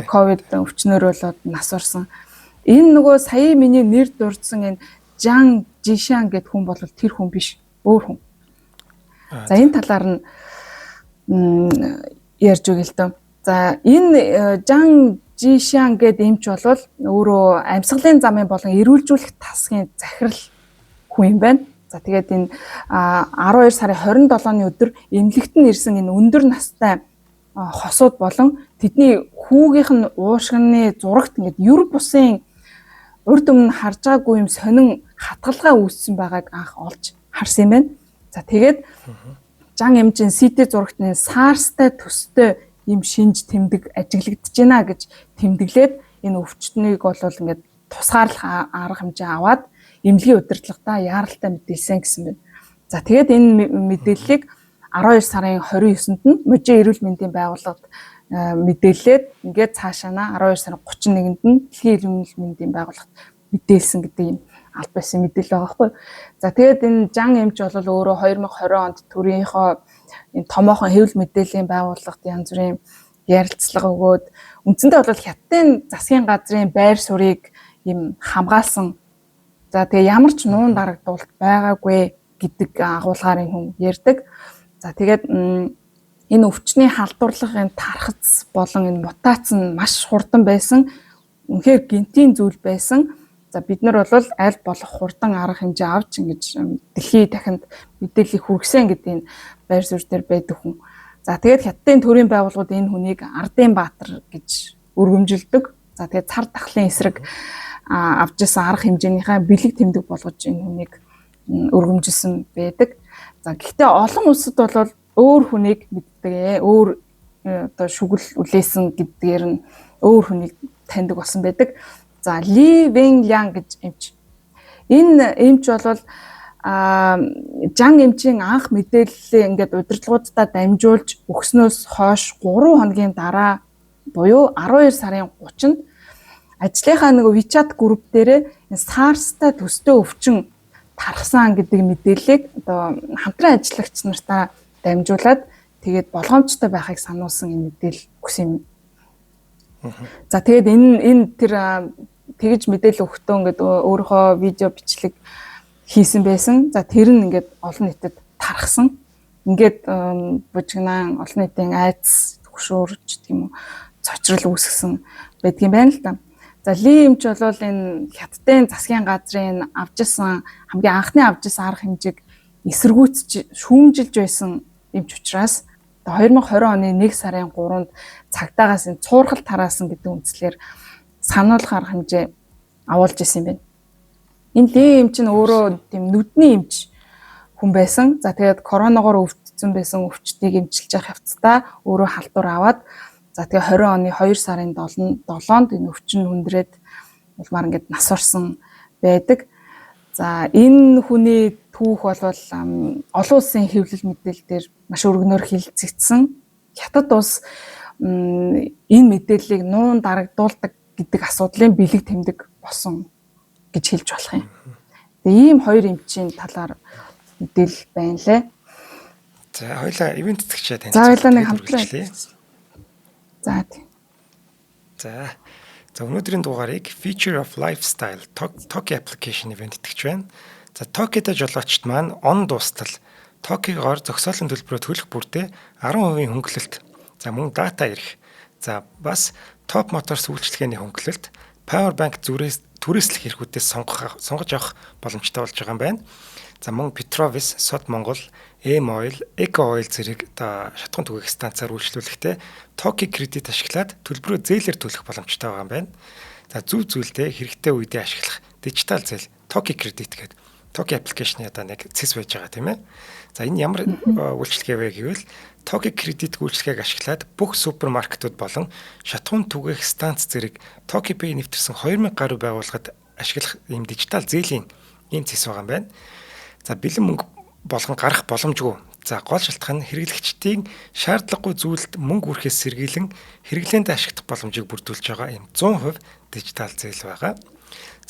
Ковид өвчнөр болоод нас орсон. Энэ нөгөө сая миний нэр дурдсан энэ Жан Жишан гэдэг хүн бол тэр хүн биш, өөр хүн. За энэ талаар нь ярьж өгье л дөө. За энэ Жан Жишан гэдэг эмч бол өөрөө амьсгалын замын болон эрүүлжүүлэх тасгийн захирал хүн юм байна. За тэгээд энэ 12 сарын 27-ны өдөр эмнэлэгт нь ирсэн энэ өндөр настай хосууд болон тэдний хүүгийнх нь уушгины зурагт ингээд юр бусын урд өмнө харж байгаагүй юм сонин хатгалгаа үүссэн байгааг анх олж харсан юм байна. За тэгээд Жан эмжин CT зурагтны SARS-тай төстэй ийм шинж тэмдэг ажиглагдаж байна гэж тэмдэглээд энэ өвчтнийг бол ингээд тусгаарлах арга хэмжээ аваад эмнэлгийн удирдлагадаа яаралтай мэдээлсэн гэсэн байна. За тэгээд энэ мэдээллийг 12 сарын 29-нд нь Можийн эрүүл мэндийн байгууллагад мэдээлээд ингээд цаашаа на 12 сарын 31-нд нь Дэлхийн эрүүл мэндийн байгууллагад мэдээлсэн гэдэг юм аль байсан мэдээлэл байгаа байхгүй. За тэгээд энэ Жан эмч бол өөрөө 2020 онд төрийнхөө энэ томоохон хэвлэл мэдээллийн байгууллагад янз бүрийн ярилцлага өгөөд үндсэндээ бол хятадын засгийн газрын байр суурийг юм хамгаалсан. За тэгээ ямар ч нуун дарагдуулалт байгаагүй гэдэг агуулгаар энэ хүн ярьдаг. За тэгээд энэ өвчний халдварлах энэ тархац болон энэ мутац нь маш хурдан байсан. Үнэхээр гентийн зүйл байсан. За бид нар бол аль болох хурдан арга хэмжээ авч ингэж дэлхий дахинд мэдээллийг хүргэсэн гэдэг энэ байр суурь дээр байдаг хүн. За тэгээд хятадын төрийн байгууллагууд энэ хүнийг Ардын Баатар гэж өргөмжилдөг. За тэгээд цар тахлын эсрэг авч исэн арга хэмжээнийхээ бэлэг тэмдэг болгож энэ хүнийг өргөмжилсөн байдаг. За гэхдээ олон улсад бол өөр хүнийг мэддэг. Өөр одоо шүгэл үлээсэн гэдгээр нь өөр хүнийг таньдаг болсон байдаг. За Ли Вен Лян гэж эмч. Энэ эмч бол Жан эмчийн анх мэдээллээ ингээд удирдлагуудаа дамжуулж өгснөөс хойш 3 хоногийн дараа буюу 12 сарын 30-нд ажлынхаа нэг WeChat групп дээрээ SARS-тай төстэй өвчин тархсан гэдэг мэдээллийг одоо хамтран ажиллагч нартаа дамжуулаад тэгээд болгоомжтой байхыг сануулсан энэ мэдээлэл өгсөн юм. За тэгээд энэ тэр тэгж мэдээлэл өгөхдөө ингээд өөрийнхөө видео бичлэг хийсэн байсан. За тэр нь ингээд олон нийтэд тархсан. Ингээд бужигнаан олон нийтийн айдас түгшүүрч гэх юм уу цочрол үүсгэсэн байдгийн байна л да. За Ли эмч бол энэ хятадын засгийн газрын авч исэн хамгийн анхны авч исэн арга хэмжээг эсэргүүцэж шүүмжилж байсан эмч учраас 2020 оны 1 сарын 3-нд цагдаагаас энэ цуурхал тараасан гэдэг үндслээр сануулах арга хэмжээ авуулж исэн юм байна. Энэ Ли эмч нь өөрөө тийм нүдний эмч хүн байсан. За тэгээд коронавигоор өвдсөн байсан өвчтийг эмчилж явах явцдаа өөрөө халдвар аваад за тэгээ 20 оны 2 сарын 7-нд энэ өвчин хүндрээд улмаар ингээд нас орсон байдаг. За энэ хүний түүх бол олон улсын хэвлэл мэдээлэл дээр маш өргөнөөр хилцэгдсэн. Хятад улс энэ мэдээллийг нуун дарагдуулдаг гэдэг асуудлын бэлэг тэмдэг болсон гэж хэлж болох юм. Тэгээ ийм хоёр эмчийн талаар мэдээлэл байна лээ. За хоёлаа ивент тэтгэгчээ танилцуулъя. За хоёлаа нэг хамтран. За тийм. За. За өнөөдрийн дугаарыг Feature of Lifestyle Toki application event тэтгэж байна. За Toki-д жолоочд маань он дуустал Toki-гоор зогсоолын төлбөрөө төлөх бүртээ 10% хөнгөлөлт. За мөн дата ирэх. За бас Top Motors үйлчилгээний хөнгөлөлт, Power Bank зүрээс түрээслэх эрхүүдээс сонгож авах боломжтой болж байгаа юм байна. За мөн Petrovis, Сод Монгол, M Oil, Eco Oil зэрэг одоо шатахуун түгээх станцаар үйлчлүүлэхдээ Toki кредит ашиглаад төлбөрөө зээлээр төлөх боломжтой байгаа юм байна. За зөв зүйлдээ хэрэгтэй үедээ ашиглах дижитал зээл Toki кредит гэдэг Toki application-ы одоо нэг цэс байж байгаа тийм ээ. За энэ ямар үйлчилгээ вэ гэвэл Toki кредит үйлчилгээг ашиглаад бүх супермаркетууд болон шатахуун түгээх станц зэрэг Toki Pay нэвтэрсэн 2000 гаруй байгууллагад ашиглах ийм дижитал зээлийн ийм цэс байгаа юм байна. За бэлэн мөнгө болгон гарах боломжгүй. За гол шалтгаан нь хэрэглэгчдийн шаардлагагүй зүйлд мөнгө үрхээс сэргийлэн хэрэглээнд ашиглах боломжийг бүрдүүлж байгаа ийм 100% дижитал зээл байгаа.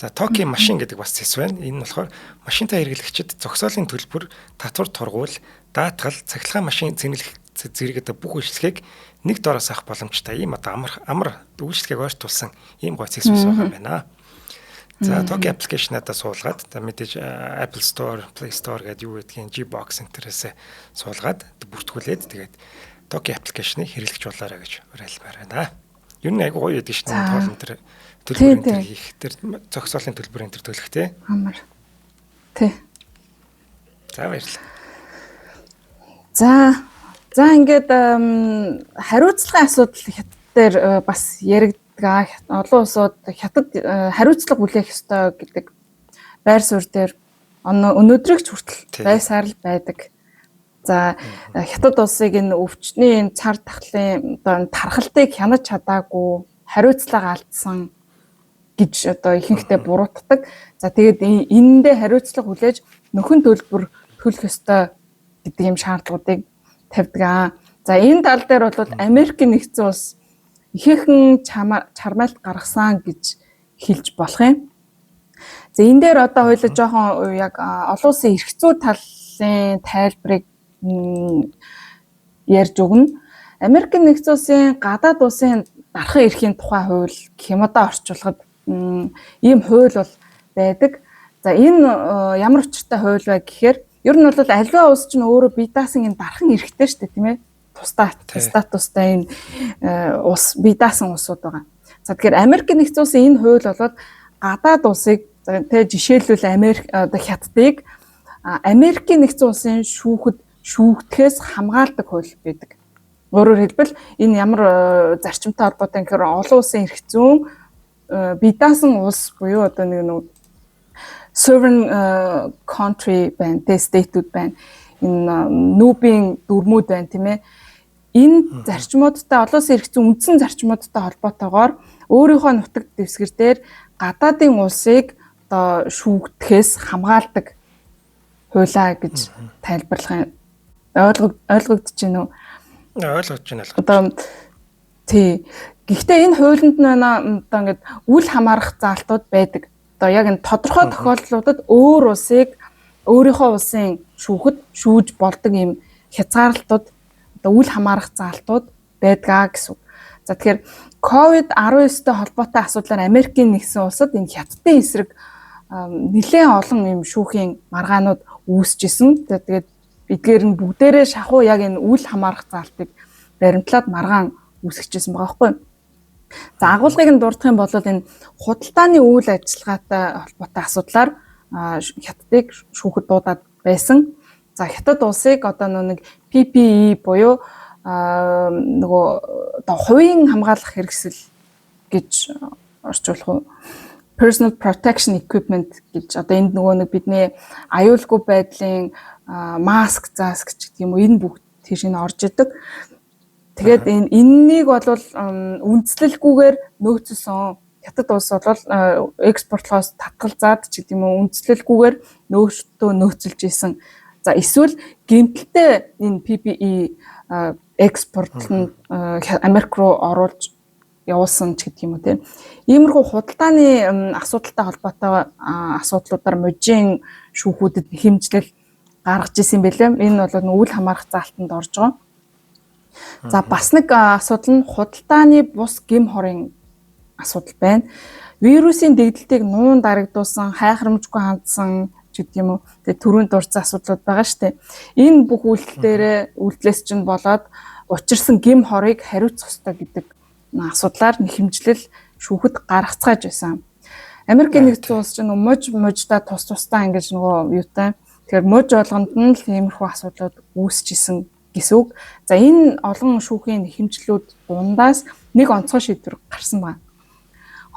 За Toki машин гэдэг бас цэс байна. Энэ нь болохоор машинтай хэрэглэгчид зогсоолын төлбөр, татвар тургуул, даатгал, цахилгаан машин цэнэглэх зэрэг одоо бүх үйлчилгээг нэг дороос авах боломжтой ийм одоо амар амар үйлчилгээг ойртуулсан ийм гой цэс бас байгаа юм байна. За Toki application-уудаа суулгаад за мэдээж Apple Store, Play Store гэдэг юу гэдгийг Gbox энтерээс суулгаад бүртгүүлээд тэгээд Toki application-ыг хэрэглэж болоорой гэж уриалмаар байна. Ер нь айгуу гоё байдаг шнэ тоол энэ төр төлбөр энэ төр хийх тэр зогсоолын төлбөр энэ төр төлөх те. Амар. Тий. За баярлалаа. За За ингээд хариуцлагын асуудал Хятад дээр бас яригддаг. Олон улсууд Хятад хариуцлага хүлээх ёстой гэдэг байр суурь дээр өнөөдрийг ч хүртэл байсаар л байдаг. За, Хятад улсыг энэ өвчний энэ цар тахлын одоо энэ тархалтыг хянаж чадаагүй, хариуцлага алдсан гэж одоо ихэнхдээ буруутгадаг. За, тэгээд энэндээ хариуцлага хүлээж нөхөн төлбөр төлөх ёстой гэдэг юм шаардлагуудыг тавьдаг. За, энэ тал дээр бол Америкийн нэгдсэн улс ихээхэн чармайлт гаргасан гэж хэлж болох юм. За, энэ дээр одоо хоёулаа жоохон яг олон улсын эрх зүй талын тайлбарыг ярьж өгнө. Америкийн нэгдсэн улсын гадаад улсын дархан эрхийн тухай хууль гэх юм одоо орчуулахад ийм хууль бол байдаг. За, энэ ямар учиртай хууль вэ гэхээр ер нь бол аливаа улс чинь өөрөө бие даасан энэ дархан эрхтэй шүү дээ, тийм ээ. Тусдаа статустай энэ улс, бие даасан улсууд байгаа. За, тэгэхээр Америкийн нэгдсэн улсын энэ хууль бол гадаад улсыг, тэ, жишээлбэл Америк одоо Хятадыг Америкийн нэгдсэн улсын шүүхэд шүүгдэхээс хамгаалдаг хууль байдаг. Өөрөөр хэлбэл энэ ямар зарчимтай холбоотой гэхээр олон улсын эрх зүйн бие даасан улс буюу одоо нэг sovereign country байна, тэ, state-үүд байна. Энэ нүүбийн дүрмүүд байна, тийм ээ. Энэ зарчмуудтай, олон улсын эрх зүйн үндсэн зарчмуудтай холбоотойгоор өөрийнхөө нутаг дэвсгэр дээр гадаадын улсыг одоо шүүгдэхээс хамгаалдаг хуулиа гэж тайлбарлах юм. Ойлгогдож байна уу? Ойлгож байна. Одоо тий. Гэхдээ энэ хуулинд нь байна одоо ингээд үл хамаарах заалтууд байдаг. Одоо яг энэ тодорхой тохиолдлуудад өөр улсыг өөрийнхөө улсын шүүхэд шүүж болдог юм хязгаарлалтууд, одоо үл хамаарах заалтууд байдгаа гэсэн үг. За, тэгэхээр COVID-19-тэй холбоотой асуудлаар Америкийн нэгдсэн улсад энэ Хятадын эсрэг нэлээд олон юм шүүхийн маргаанууд үүсэж исэн. Тэгээд эдгээр нь бүгдээрээ шахуу яг энэ үл хамаарах заалтыг баримтлаад маргаан үүсгэжсэн байгаа байхгүй юу? За, агуулгыг нь дурдах юм бол энэ худалдааны үйл ажиллагаатай холбоотой асуудлаар Хятадыг шүүхэд дуудаад байсан. За, Хятад улсыг одоо нэг PPE буюу нөгөө одоо хувийн хамгаалах хэрэгсэл гэж орчуулах уу? Personal protection equipment гэж, одоо энд нөгөө нэг бидний аюулгүй байдлын маск, заск ч гэх юм уу, энэ бүгд тийш нь орж идэг. Тэгээд энэнийг бол үндслэлгүйгээр нөөцлөсөн. Хятад улс бол экспортлохоос татгалзаад ч гэдэг юм уу, үндслэлгүйгээр нөөцтөө нөөцлөж исэн. За, эсвэл гэмтэлтэй энэ PPE экспорт нь Америк руу оруулж явуулсан ч гэдэг юм уу, тийм. Иймэрхүү худалдааны асуудалтай холбоотой асуудлуудаар мужийн шүүхүүдэд хэмжлэл гаргаж исэн бэлээ. Энэ бол үл хамаарах заалтанд орж байгаа. За, бас нэг асуудал нь худалдааны бус гэм хорын асуудал байна. Вирусын дэгдэлтийг нуун дарагдуулсан, хайхрамжгүй хандсан ч гэдэг юм уу. Тэгээ түрүүнд дурдсан асуудлууд байгаа шүү дээ. Энэ бүх үйлдэл дээрээ үйлдэлээс чинь болоод учирсан гэм хорыг хариуцах ёстой гэдэг асуудлаар нэхэмжлэл шүүхэд гаргацгааж байсан. Америкийн нэгдсэн улс чинь муж муждаа тус тусдаа ингэж нөгөө юутай. Тэгэхээр муж болгонд нь л иймэрхүү асуудлууд үүсэж исэн гэсэн үг. За, энэ олон шүүхийн нэхэмжлүүд дундаас нэг онцгой шийдвэр гарсан байна.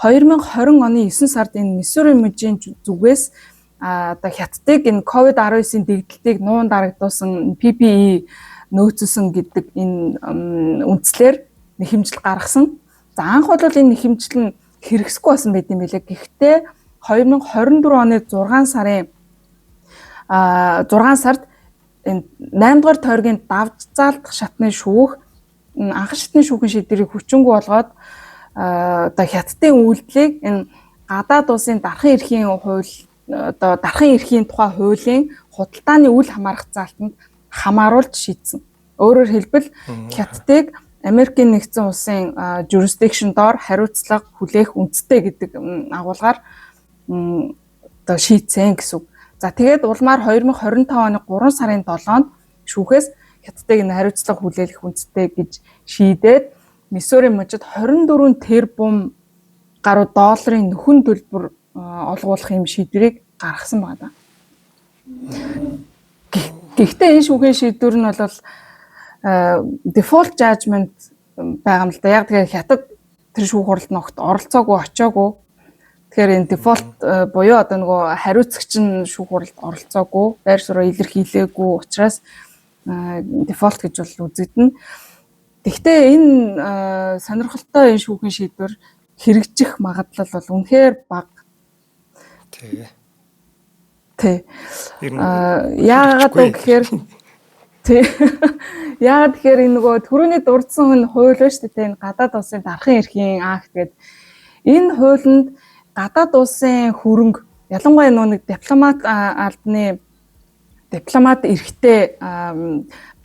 2020 оны 9 сард энэ Миссури мужийн зүгээс одоо Хятадыг энэ COVID-19-ийн дэгдэлтийг нуун дарагдуулсан, PPE нөөцлөсөн гэдэг энэ үндслээр нэхэмжил гаргасан. За, анх бол энэ нэхэмжил нь хэрэгсэхгүй байсан байт юм билээ. Гэхдээ 2024 оны 6 сарын 6 сард энэ 8 дугаар тойргийн давж заалдах шатны шүүх анхан шатны шүүхийн шийдвэрийг хүчингүй болгоод одоо Хятадын үйлдэлийг энэ гадаад улсын дархан эрхийн хууль, одоо дархан эрхийн тухай хуулийн худалдааны үл хамаарах заалтанд хамааруулж шийдсэн. Өөрөөр хэлбэл Хятадыг Америкийн нэгдсэн улсын jurisdiction доор хариуцлага хүлээх үндэстэй гэдэг агуулгаар одоо шийдсэн гэсэн үг. За, тэгээд улмаар 2025 оны 3 сарын 7-нд шүүхээс Хятадыг энэ хариуцлага хүлээх үндэстэй гэж шийдээд Миссури мужид 24 тэрбум гаруй долларын нөхөн төлбөр олгуулах юм шийдвэрийг гаргасан байна. Гэхдээ энэ шүүхийн шийдвэр нь бол Default judgment байгаа юм л да. Яг тэгэхээр Хятад тэр шүүх хуралд ногт оролцоогүй, очоогүй. Тэгэхээр энэ default буюу одоо нөгөө хариуцагч нь шүүх хуралд оролцоогүй, байр сууриа илэрхийлээгүй учраас default гэж бол үзэгдэнэ. Гэхдээ энэ сонирхолтой энэ шүүхийн шийдвэр хэрэгжих магадлал бол үнэхээр бага. Тий. Тий. Яагаад вэ гэхээр, тий. Яагаад гэхээр энэ нөгөө түрүүний дурдсан энэ хууль ба шүү дээ. Энэ гадаад улсын дархан эрхийн акт гэдэг энэ хуулинд гадаад улсын хөрөнгө, ялангуяа нөгөө нэг дипломат албаны дипломат эрхтэй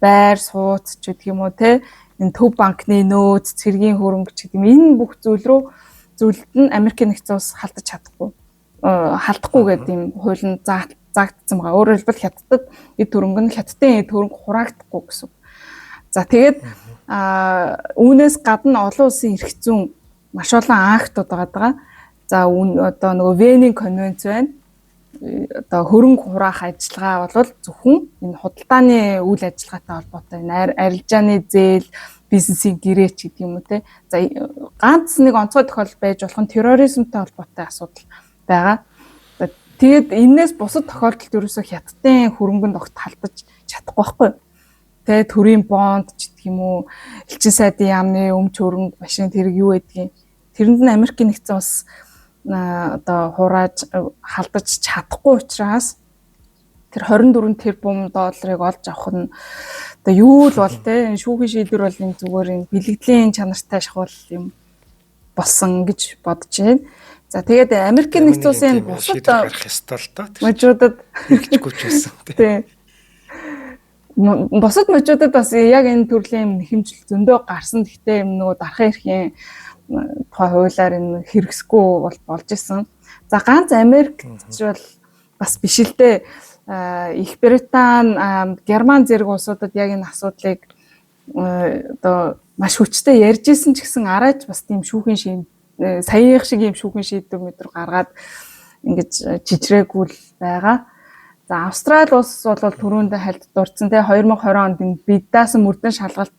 байр сууц ч гэдэг юм уу, те, энэ төв банкны нөөц, цэргийн хөрөнгө ч гэдэг юм, энэ бүх зүйл рүү зүйлд нь Америкийн нэгдсэн улс халдаж чадахгүй, халдахгүй гэдэг юм хуулинд заагдсан байгаа. Өөрөөр хэлбэл, Хятадд эд хөрөнгө нь, Хятадын эд хөрөнгө хураагдахгүй гэсэн. За, тэгээд үүнээс гадна олон улсын эрх зүйн маш олон актууд байгаа. За, үн одоо нөгөө Венийн конвенц байна. Одоо хөрөнгө хураах ажиллагаа бол зөвхөн энэ худалдааны үйл ажиллагаатай холбоотой, энэ арилжааны зээл, бизнесийн гэрээ ч гэдэг юм уу, те. За, ганц нэг онцгой тохиолдол байж болох нь терроризмтай холбоотой асуудал байгаа. Тэгээд энээс бусад тохиолдолд ерөөсөө Хятадын хөрөнгөнд огт халдаж чадахгүй байхгүй. Тэ, төрийн бонд ч гэх юм уу, элчин сайдын яамны өмч хөрөнгө, машин тэрэг юу гэдгийг, тэрэнд нь Америкийн нэгдсэн улс одоо хурааж халдаж чадахгүй учраас тэр 24 тэрбум долларыг олж авах нь одоо юу л бол, те, шүүхийн шийдвэр бол энэ зүгээр энэ бэлгэдлийн чанартай шахуул юм болсон гэж бодож байна. За, тэгээд Америкийн нэгдсэн улсын бусад гарах ёстой л доо. Мужуудад хэрэгжихгүй ч байсан. Тий. Бусад мужуудад бас яг энэ төрлийн нэхэмжил зөндөө гарсан. Гэхдээ юм нөгөө дархан эрхийн тухай хуулиар энэ хэрэгсэхгүй бол болж исэн. За, ганц Америкт ч бол бас биш л дээ. Их Британи, Герман зэрэг улсуудад яг энэ асуудлыг одоо маш хүчтэй ярьж исэн ч гэсэн арайч бас тийм шүүхийн шин саяых шиг юм шүүхийн шийдвэр мэдэр гаргаад ингэж чичрээгүй л байгаа. За, Австрали улс бол түрүүндээ хальт дурдсан, те, 2020 онд энэ бие даасан мөрдөн шалгалт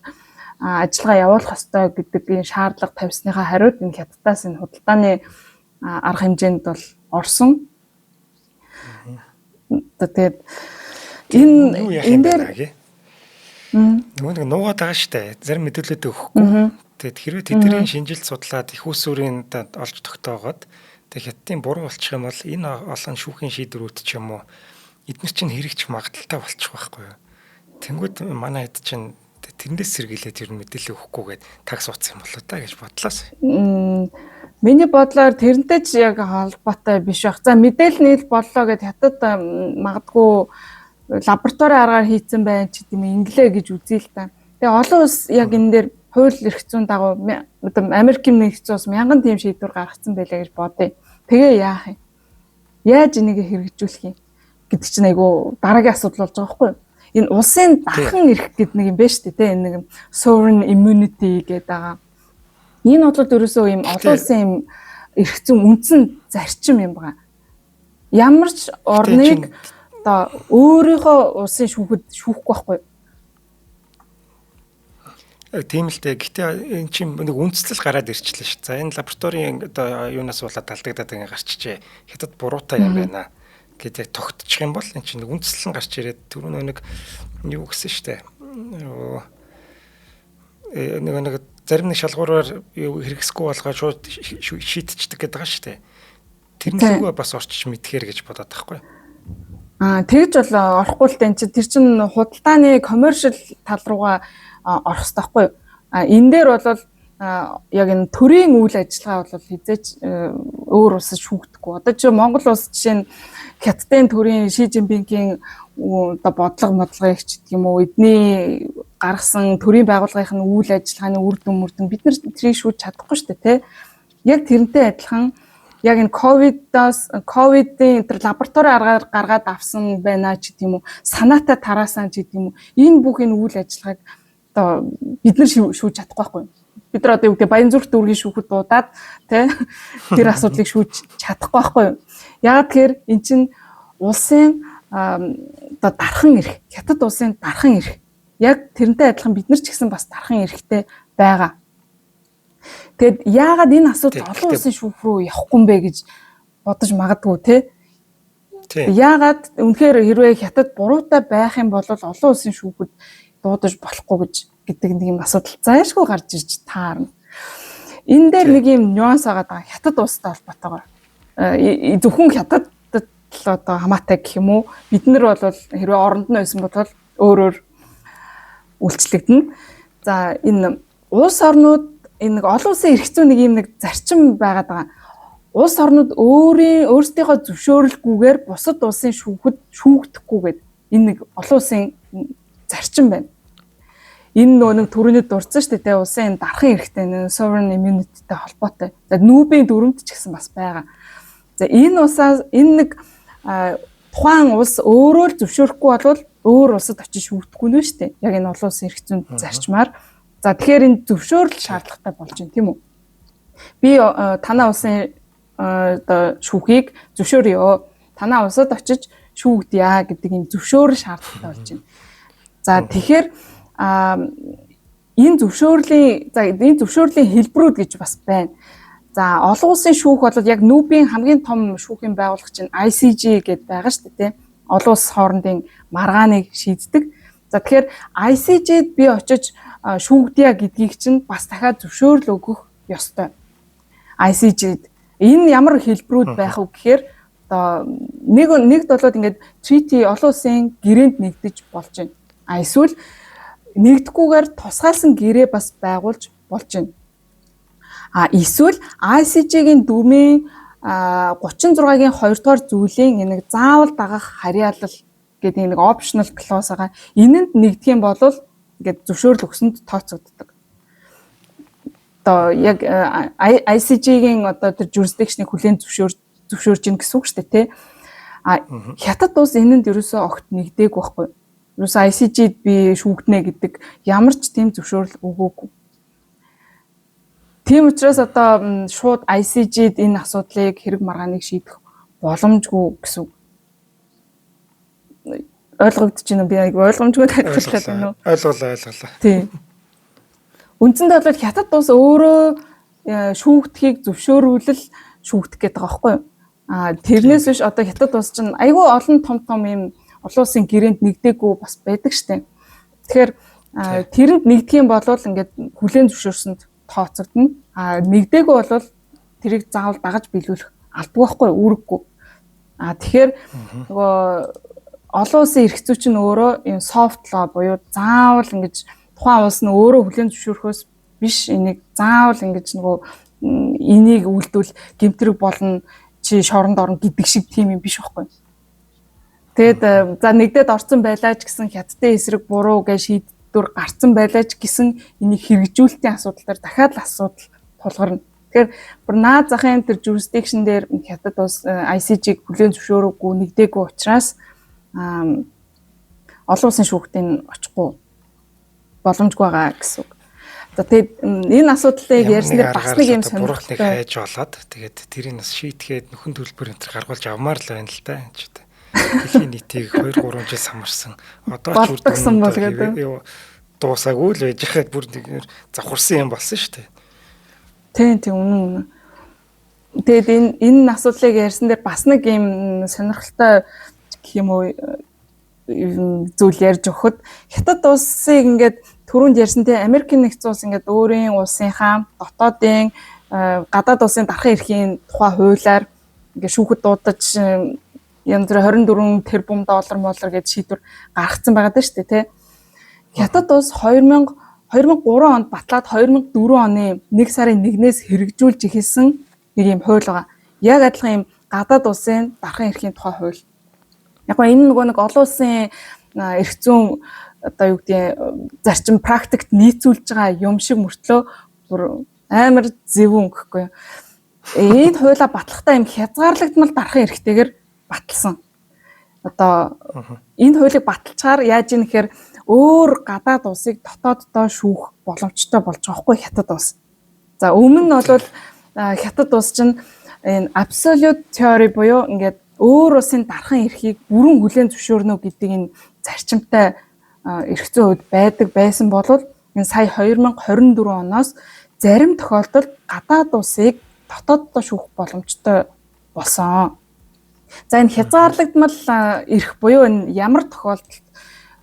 ажиллагаа явуулах ёстой гэдэг энэ шаардлага тавьсныхаа хариуд энэ Хятадаас энэ худалдааны арга хэмжээнд бол орсон. Тэгээд энэ энэ дээр нөгөө нэг нуугаад байгаа штэ. Зарим мэдээлэлүүд өгөхгүй. Тэгээд хэрвээ тэдний шинжилт судлаад их усүрийн олж тогтоогоод тэгээд Хятадын буруу болчих юм бол энэ олон шүүхийн шийдвэрүүд ч юм уу, эдгээр чинь хэрэгжих магадлалтай болчих байхгүй юу. Тэнгүүд манай хэд чинь тэрнээс сэргийлээд ер нь мэдээлэл өгөхгүйгээд таг сууцсан юм болоо та гэж бодлоос. Миний бодлоор тэрнтэй ч яг холбоотой биш байх. За, мэдээлэл нийл боллоо гэд Хятад магадгүй лаборатори аргаар хийцэн байна ч гэдэм инглээ гэж үзье л та. Тэгээ олон улс яг энэ дээр хууль эрх зүйн дагуу, одоо Америкийн нэгдсэн улс мянган тийм шийдвэр гаргацсан байлаа гэж бодъё. Тэгээ яах юм? Яаж энийг хэрэгжүүлэх юм гэдэг чинь айгу дараагийн асуудал болж байгаа байхгүй юу? Энэ улсын дархан эрх гэдэг нэг юм байна шүү дээ, тэ, энэ нэг sovereign immunity гэдэг байгаа. Энэ бол ерөөсөө юм олон улсын юм эрх зүйн үндсэн зарчим юм байна. Ямар ч орныг одоо өөрийнхөө улсын шүүхэд шүүхгүй байхгүй юу? Тийм л дээ. Гэтэ энэ чинь нэг үндслэл гараад ирчлээ шүү. За, энэ лабораторийн одоо юунаас болоод алдагдаад ингэ гарчжээ. Хятад буруутай юм байна гэдэг яг тогтчих юм бол энэ чинь нэг үндслэл нь гарч ирээд, түрүү нэг юу гэсэн шүү дээ. Нэг нэг зарим нэг шалгуураар юу хэрэгсэхгүй болгоод шууд шийтчихдэг гэдэг байгаа шүү дээ. Тэр нь бас орчиж мэдхээр гэж бодоод байхгүй. Аа, тэгж бол орохгүй л дээ, чинь тэр чинь худалдааны commercial тал руугаа орох хэрэгтэй байхгүй юу? А энэ дээр бол яг энэ төрийн үйл ажиллагаа бол хизээч өөр улсад шүүгдэхгүй. Одоо чи Монгол улс, жишээ нь, Хятадын төрийн Ши Жинпингийн одоо бодлого модлогыг ч гэдэг юм уу, эдний гаргасан төрийн байгууллагын үйл ажиллагааны үр дүн мөрдөн бид нар тэрийг шүүж чадахгүй шүү дээ, тэ. Яг тэрнтэй адилхан яг энэ ковидоос, ковидын тэр лаборатори аргаар гаргаад авсан байна ч гэдэг юм уу, санаатай тараасан ч гэдэг юм уу, энэ бүх энэ үйл ажиллагааг одоо бид нар шүүж чадахгүй байхгүй. Бид нар одоо юу гэдэг Баянзүрх дүүргийн шүүхэд дуудаад, тэ, тэр асуудлыг шүүж чадахгүй байхгүй юу? Яг тэгэхээр эн чинь улсын одоо дархан эрх, Хятад улсын дархан эрх. Яг тэрнтэй адилхан бид нар ч гэсэн бас дархан эрхтэй байгаа. Тэгэд яагаад энэ асуудал олон улсын шүүх рүү явахгүй юм бэ гэж бодож магадгүй те. Яагаад үнэхээр хэрвээ Хятад буруутай байх юм бол олон улсын шүүхэд дуудаж болохгүй гэж гэдэг нэг юм асуудал зайлшгүй гарч ирж таарна. Энэ дээр нэг юм нюанс байгаа даа. Хятад улстай холбоотойгоор. Зөвхөн Хятадд л одоо хамаатай гэх юм уу? Бид нар бол хэрвээ оронд нь байсан бол өөр өөр үйлчлэгдэнэ. За, энэ улс орнууд, энэ нэг олон улсын эрх зүйн нэг юм нэг зарчим байгаад байгаа. Улс орнууд өөрсдийнхөө зөвшөөрөлгүйгээр бусад улсын шүүхэд шүүгдэхгүй гэдэг энэ нэг олон улсын зарчим байна. Энэ нөгөө нэг түрүүний дурдсан шүү дээ, улсын энэ дархан эрхтэй, sovereign immunity-тэй холбоотой. За, нүүбийн дүрэмт ч гэсэн бас байгаа. За, энэ улсаас энэ нэг тухайн улс өөрөө л зөвшөөрөхгүй бол өөр улсад очиж шүүгдэхгүй нэ шүү дээ. Яг энэ олон улсын эрх зүйн зарчмаар. За, тэгэхээр энэ зөвшөөрөл шаардлагатай болж байна, тийм үү? Би танай улсын одоо шүүхийг зөвшөөрье. Танай улсад очиж шүүгдъя гэдэг энэ зөвшөөрөл шаардлагатай болж байна. За, тэгэхээр энэ зөвшөөрлийн хэлбэрүүд гэж бас байна. За, олон улсын шүүх бол яг нүүбийн хамгийн том шүүхийн байгууллага чинь ICJ гэдээ байгаа шүү дээ, тийм. Олон улс хоорондын маргааныг шийддэг. За, тэгэхээр ICJ-д би очиж шүүгдъя гэдгийг чинь бас дахиад зөвшөөрөл өгөх ёстой. ICJ-д энэ ямар хэлбэрүүд байх вэ гэхээр одоо нэг нэгд болоод ингээд treaty, олон улсын гэрээнд нэгдэж болж байна. А эсвэл нэгдэхгүйгээр тусгаалсан гэрээ бас байгуулж болж байна. А эсвэл ICJ-гийн дүрмийн 36-гийн 2 дугаар зүйлийн нэг заавал дагах харьяалал гэдэг нэг optional clause байгаа. Энэнд нэгдэх юм бол ингээд зөвшөөрөл өгсөнд тооцогддог. Одоо яг ICJ-гийн одоо тэр jurisdiction-ыг хүлээн зөвшөөрж гин гэсэн үг шүү дээ, тий. А Хятад улс энэнд ерөөсөө огт нэгдээгүй байхгүй. Ерөөсөө ICJ-д би шүүгдэнэ гэдэг ямар ч тийм зөвшөөрөл өгөөгүй. Тийм учраас одоо шууд ICJ-д энэ асуудлыг, хэрэг маргааныг шийдэх боломжгүй гэсэн үг. Ойлгогдож байна уу? Би айгүй ойлгомжгүй тайлбарлаад байна уу? Ойлголоо, ойлголоо. Тийм. Үндсэндээ бол Хятад улс өөрөө шүүгдэхийг зөвшөөрвөл шүүгдэх гэдэг байгаа байхгүй юу? А тэрнээс биш одоо Хятад улс чинь айгүй олон том том юм олон улсын гэрээнд нэгдээгүй бас байдаг штэ. Тэгэхээр тэрэнд нэгдэх юм бол ингээд хүлээн зөвшөөрсөнд тооцогдно. А нэгдээгүй бол тэрийг заавал дагаж биелүүлэх албагүй байхгүй, үүрэггүй. А тэгэхээр нөгөө олон улсын эрх зүй чинь өөрөө юм soft law буюу заавал ингэж тухайн улс нь өөрөө хүлээн зөвшөөрөхөөс биш, энийг заавал ингэж нөгөө энийг үйлдвэл гэмт хэрэг болно, чи шоронд орно гэдэг шиг тийм юм биш байхгүй. Тэгээд за, нэгдээд орцсон байлаа ч гэсэн, Хятадын эсрэг буруу гэж шийдвэр гарцсан байлаа ч гэсэн энийг хэрэгжүүлэлтийн асуудал дээр дахиад л асуудал тулгарна. Тэгэхээр бүр наад захын тэр jurisdiction дээр Хятад улс ICJ-г хүлээн зөвшөөрөөгүй, нэгдээгүй учраас олон улсын шүүхтийн очихгүй боломжгүй байгаа гэсэн үг. За, тэгээд энэ асуудлыг ярьснаар бас нэг юм сонирхолтой хайж болоод тэгээд тэрийг бас шийтгэхэд нөхөн төлбөр энэ төр гаргуулж авмаар л байна л да. Дэлхийн нийтийг 2 3 жил самарсан. Одоо ч үр дүн бол гэдэг. Дуусаагүй л байж хаад бүр нэг завхарсан юм болсон шүү дээ. Тийм, үнэн үнэн. Тэгээд энэ асуудлыг ярьсан дээр бас нэг юм сонирхолтой гэх юм уу зүйл ярьж өгөхөд, Хятад улсыг ингээд түрүүнд ярьсан те, Америкийн нэгдсэн улс ингээд өөрийн улсынхаа дотоодын, гадаад улсын дархан эрхийн тухай хуулиар ингээд шүүхэд дуудаж янз бүр 24 тэрбум доллар моллор гэж шийдвэр гаргацсан байгаа даа шүү дээ, те. Хятад улс 2003 онд батлаад 2004 оны 1 сарын 1-ээс хэрэгжүүлж эхэлсэн нэг юм хууль байгаа. Яг адилхан юм гадаад улсын дархан эрхийн тухай хууль. Яг гоо энэ нөгөө нэг олон улсын эрх зүйн одоо юу гэдгийг зарчим практикт нийцүүлж байгаа юм шиг мөртлөө бүр амар зөвүүн гэхгүй юу. Энэ хуулиа батлахдаа юм хязгаарлагдмал дархан эрхтэйгээр баталсан. Одоо энэ хуулийг баталчаар яаж ийм гэхээр өөр гадаад улсыг дотооддоо шүүх боломжтой болж байгаа байхгүй, Хятад улс. За, өмнө нь бол Хятад улс чинь энэ absolute theory буюу ингээд өөр улсын дархан эрхийг бүрэн хүлээн зөвшөөрнө гэдэг энэ зарчимтай эрх зүйн хувьд байдаг байсан бол энэ сая 2024 оноос зарим тохиолдолд гадаад улсыг дотооддоо шүүх боломжтой болсон. За, энэ хязгаарлагдмал эрх буюу энэ ямар тохиолдолд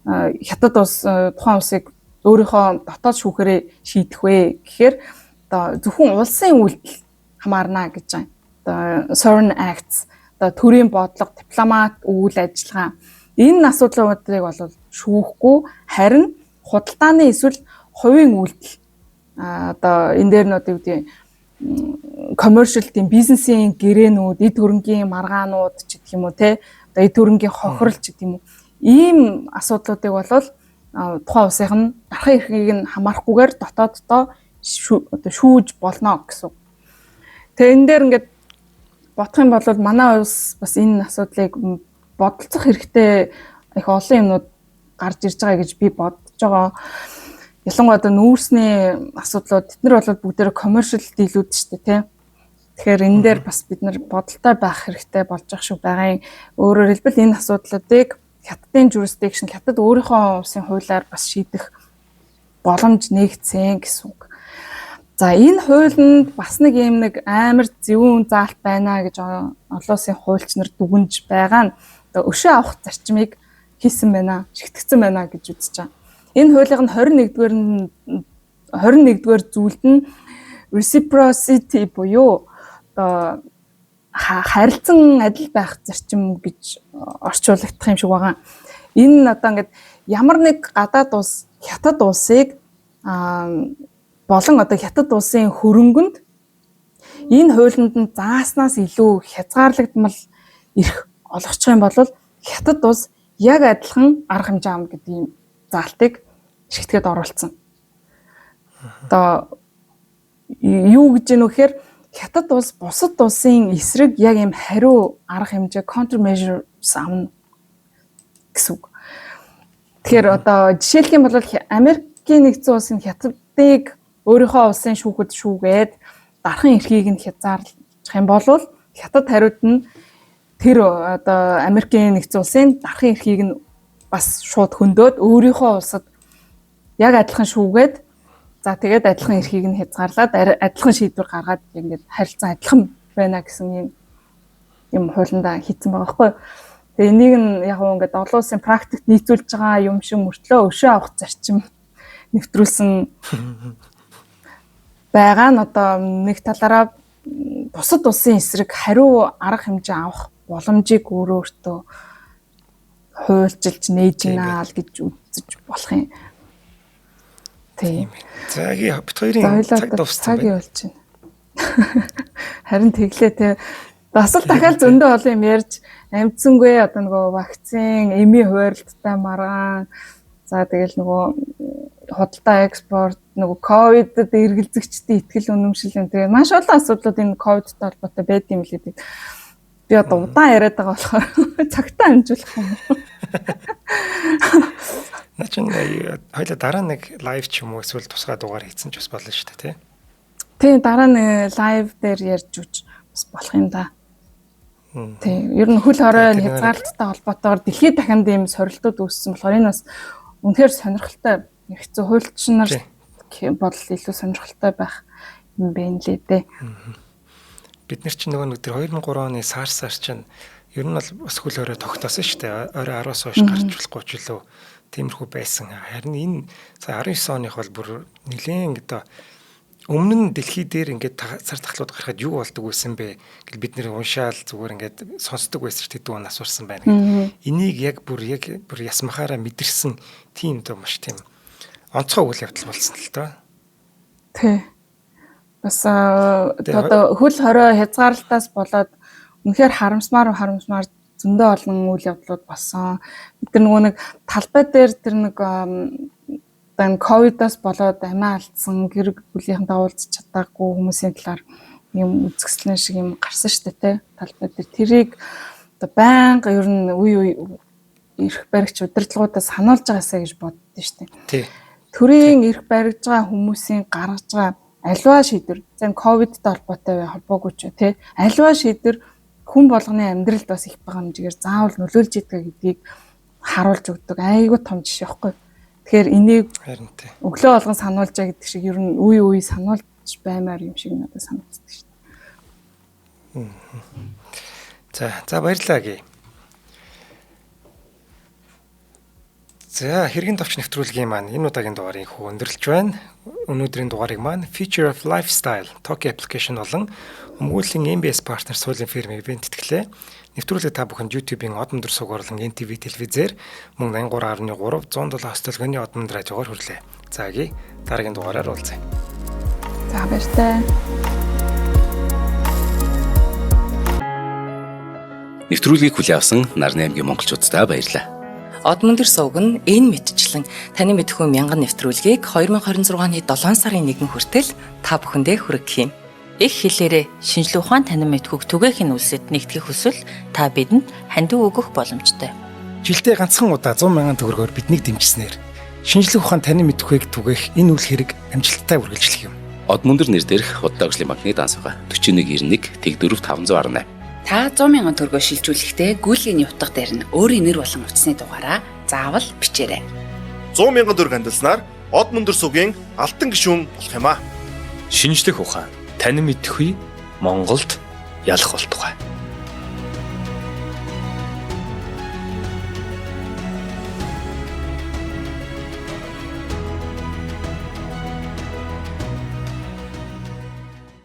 Хятад улс тухайн улсыг өөрийнхөө дотоод шүүхээрээ шийдэх вэ гэхээр одоо зөвхөн улсын үйлдэл хамаарна гэж байгаа. Одоо sovereign acts, одоо төрийн бодлого, дипломат үйл ажиллагаа, энэ асуудлуудыг бол шүүхгүй, харин худалдааны эсвэл хувийн үйлдэл, одоо энэ дээр нь одоо юу гэдэг, commercial, тийм бизнесийн гэрээнүүд, эд хөрөнгийн маргаанууд ч гэх юм уу, те, одоо эд хөрөнгийн хохирол ч гэх юм уу, ийм асуудлуудыг бол тухайн улсынх нь дарахын эрхийг нь хамаарахгүйгээр дотооддоо одоо шүүж болно гэсэн. Тэгээ энэ дээр ингээд бодох юм бол манай улс бас энэ асуудлыг бодолцох хэрэгтэй, их олон юмнууд гарч ирж байгаа гэж би бодож байгаа. Ялангуяа одоо нүүрсний асуудлууд, тэд нар бол бүгдээрээ commercial deal үүд шүү дээ, тийм. Тэгэхээр энэ дээр бас бид нар бодолтой байх хэрэгтэй болж байгаа шүү байгаа юм. Өөрөөр хэлбэл, энэ асуудлуудыг Хятадын jurisdiction, Хятад өөрийнхөө улсын хуулиар бас шийдэх боломж нээгдсэн гэсэн үг. За, энэ хуулинд бас нэг юм нэг амар зөвүүн заалт байна гэж олон улсын хуульч нар дүгнж байгаа нь одоо өшөө авах зарчмыг хийсэн байна, шигтгэсэн байна гэж үзэж байгаа. Энэ хуулийг нь 21-р нь 21-р зүйлд нь reciprocity буюу одоо харилцан адил байх зарчим гэж орчуулагдах юм шиг байгаа. Энэ нь одоо ингээд ямар нэг гадаад улс Хятад улсыг болон одоо Хятад улсын хөрөнгөнд энэ хуулинд нь зааснаас илүү хязгаарлагдмал эрх олгочих юм бол Хятад улс яг адилхан арга хэмжээ авна гэдэг ийм заалтыг шигтгээд оруулсан. Одоо юу гэж гэнэ вэхээр Хятад улс бусад улсын эсрэг яг ийм хариу арга хэмжээ, counter measures авна гэсэн үг. Тэгэхээр одоо жишээлх юм бол Америкийн Нэгдсэн улсын Хятадыг өөрийнхөө улсын шүүхэд шүүгээд дархан эрхийг нь хязгаарлах юм бол Хятад хариуд нь тэр одоо Америкийн Нэгдсэн улсын дархан эрхийг нь бас шууд хөндрөөд өөрийнхөө улсад яг адилхан шүүгээд, за, тэгээд адилхан эрхийг нь хязгаарлаад, адилхан шийдвэр гаргаад, ингээд харилцан адилхан байна гэсэн юм юм хуулиндаа хийцэн байгаа байхгүй. Тэгээ энийг нь яг гоо ингээд олон улсын практикт нийцүүлж байгаа юм шиг мөртлөө өшөө авах зарчим нэвтрүүлсэн байгаа нь одоо нэг талаараа бусад улсын эсрэг хариу арга хэмжээ авах боломжийг өөрөө өөртөө хуульчилж нээж гинэ л гэж үзэж болох юм. Тийм. За, бид хоёрын цаг дууссан байна. Болж байна. Харин тэглээ, те. Бас л дахиад зөндөө олон юм ярьж амжсангүй, одоо нөгөө вакцин, эми хуваарлттай маргаан, за, тэгэл нөгөө худалдаа, экспорт, нөгөө ковидд эргэлзэгчдийн итгэл үнэмшил энэ, тэгээ маш олон асуудлууд энэ ковидтай холбоотой байд юм лээ. Би одоо удаан яриад байгаа болохоор цагтаа амжуулах юм. Наа чин хоёлаа дараа нэг live ч юм уу эсвэл тусгай дугаар хийсэн ч бас болно шүү дээ, тий? Тийм, дараа нь live дээр ярьж үуч бас болох юм да. Тийм, ер нь хөл хорой хязгаарлалттай холбоотойгоор дэлхийд дахинд ийм сорилтууд үүссэн болохоор энэ бас үнэхээр сонирхолтой, хэцүү, хуульчин нар бол илүү сонирхолтой байх юм байна лээ дээ. Бид нар чинь нөгөө нэг тэр 2003 оны SARS-аар чинь ер нь бол бас хөл хорой тогтоосон шүү дээ. Орой 10-аас хойш гарч болохгүй ч үлээ тиймэрхүү байсан. Харин энэ сая 19 оных бол бүр нэлээд одоо өмнө нь дэлхий дээр ингээд цар тахлууд гарахад юу болдог байсан бэ гэл бид нэр уншаал зүгээр ингээд сонсдог байсан ч тэдүү он асуурсан байна гэх. Энийг яг бүр ясмахаараа мэдэрсэн тийм одоо маш тийм онцгой үйл явдал болсон л доо. Тий. Бас одоо хөл хорой хязгаарлалтаас болоод үнэхээр харамсмаар харамсмаар зөндөө олон үйл явдлууд болсон. Бид нар нөгөө нэг талбай дээр тэр нэг одоо энэ ковидоос болоод амиа алдсан, гэр бүлийнхэнтэй уулзах чадаагүй хүмүүсийн талаар юм үзэсгэлэн шиг юм гарсан шүү дээ, тэ, талбай дээр. Тэрийг одоо байнга ер нь үе үе эрх баригч удирдлагуудаа сануулж байгаасаа гэж боддоо шүү дээ. Төрийн эрх баригж байгаа хүмүүсийн гаргаж байгаа аливаа шийдвэр, за, энэ ковидтай холбоотой бай, холбоогүй ч, тий, аливаа шийдвэр хүн болгоны амьдралд бас их бага хэмжээгээр заавал нөлөөлж идэг гэдгийг харуулж өгдөг айгүй том жишээ байхгүй. Тэгэхээр энийг өглөө болгон сануулж байгаа гэдэг шиг ер нь үе үе сануулж баймаар юм шиг надад санагддаг шүү дээ. За баярлалаа гээ. За хэргийн товч нэвтрүүлгийн маань энэ удаагийн дугаарыг хүү өндөрлөж байна. Өнөөдрийн дугаарыг маань Feature of Lifestyle Toki application болон Өмгөөллийн MBS Partner суулийн фирм ивент тэтгэлээ. Нэвтрүүлэг та бүхэнд YouTube-ийн Од өндөр суугаар болон NTV телевизээр мөн 83.3 107 хостолгооны Од өндөр радиогоор хүрлээ. За гээ дараагийн дугаараар уулзъя. За баяртай. Нэвтрүүлгийг хүлээн авсан Нарны аймгийн монголчууддаа баярлалаа. Од мөндөр сувг нь энэ мэтчлэн таны мэдхүй мянган нэвтрүүлгийг 2026 оны 7 сарын 1 хүртэл та бүхэндээ хүргэх юм. Их хэлээрээ шинжлэх ухаан танин мэдхүйг түгээхийн үлсэд нэгтгэх хүсвэл та бидэнд хандив өгөх боломжтой. Жилдээ ганцхан удаа 100 мянган төгрөгөөр биднийг дэмжсэнээр шинжлэх ухаан танин мэдхүйг түгээх энэ үйл хэрэг амжилттай үргэлжлэх юм. Од мөндөр нэр дээрх Худалдаа хөгжлийн банкны данс байгаа. 4191 Тэг4 518. Та 100 мянган төгрөгөөр шилжүүлэхдээ гүйлгээний утга дээр нь өөрийн нэр болон утасны дугаараа заавал бичээрэй. 100 мянган төгрөг хандилснаар Од мөндөр сувгийн алтан гишүүн болох юм аа. Шинжлэх ухаан танин мэдхүй Монголд ялах болтугай.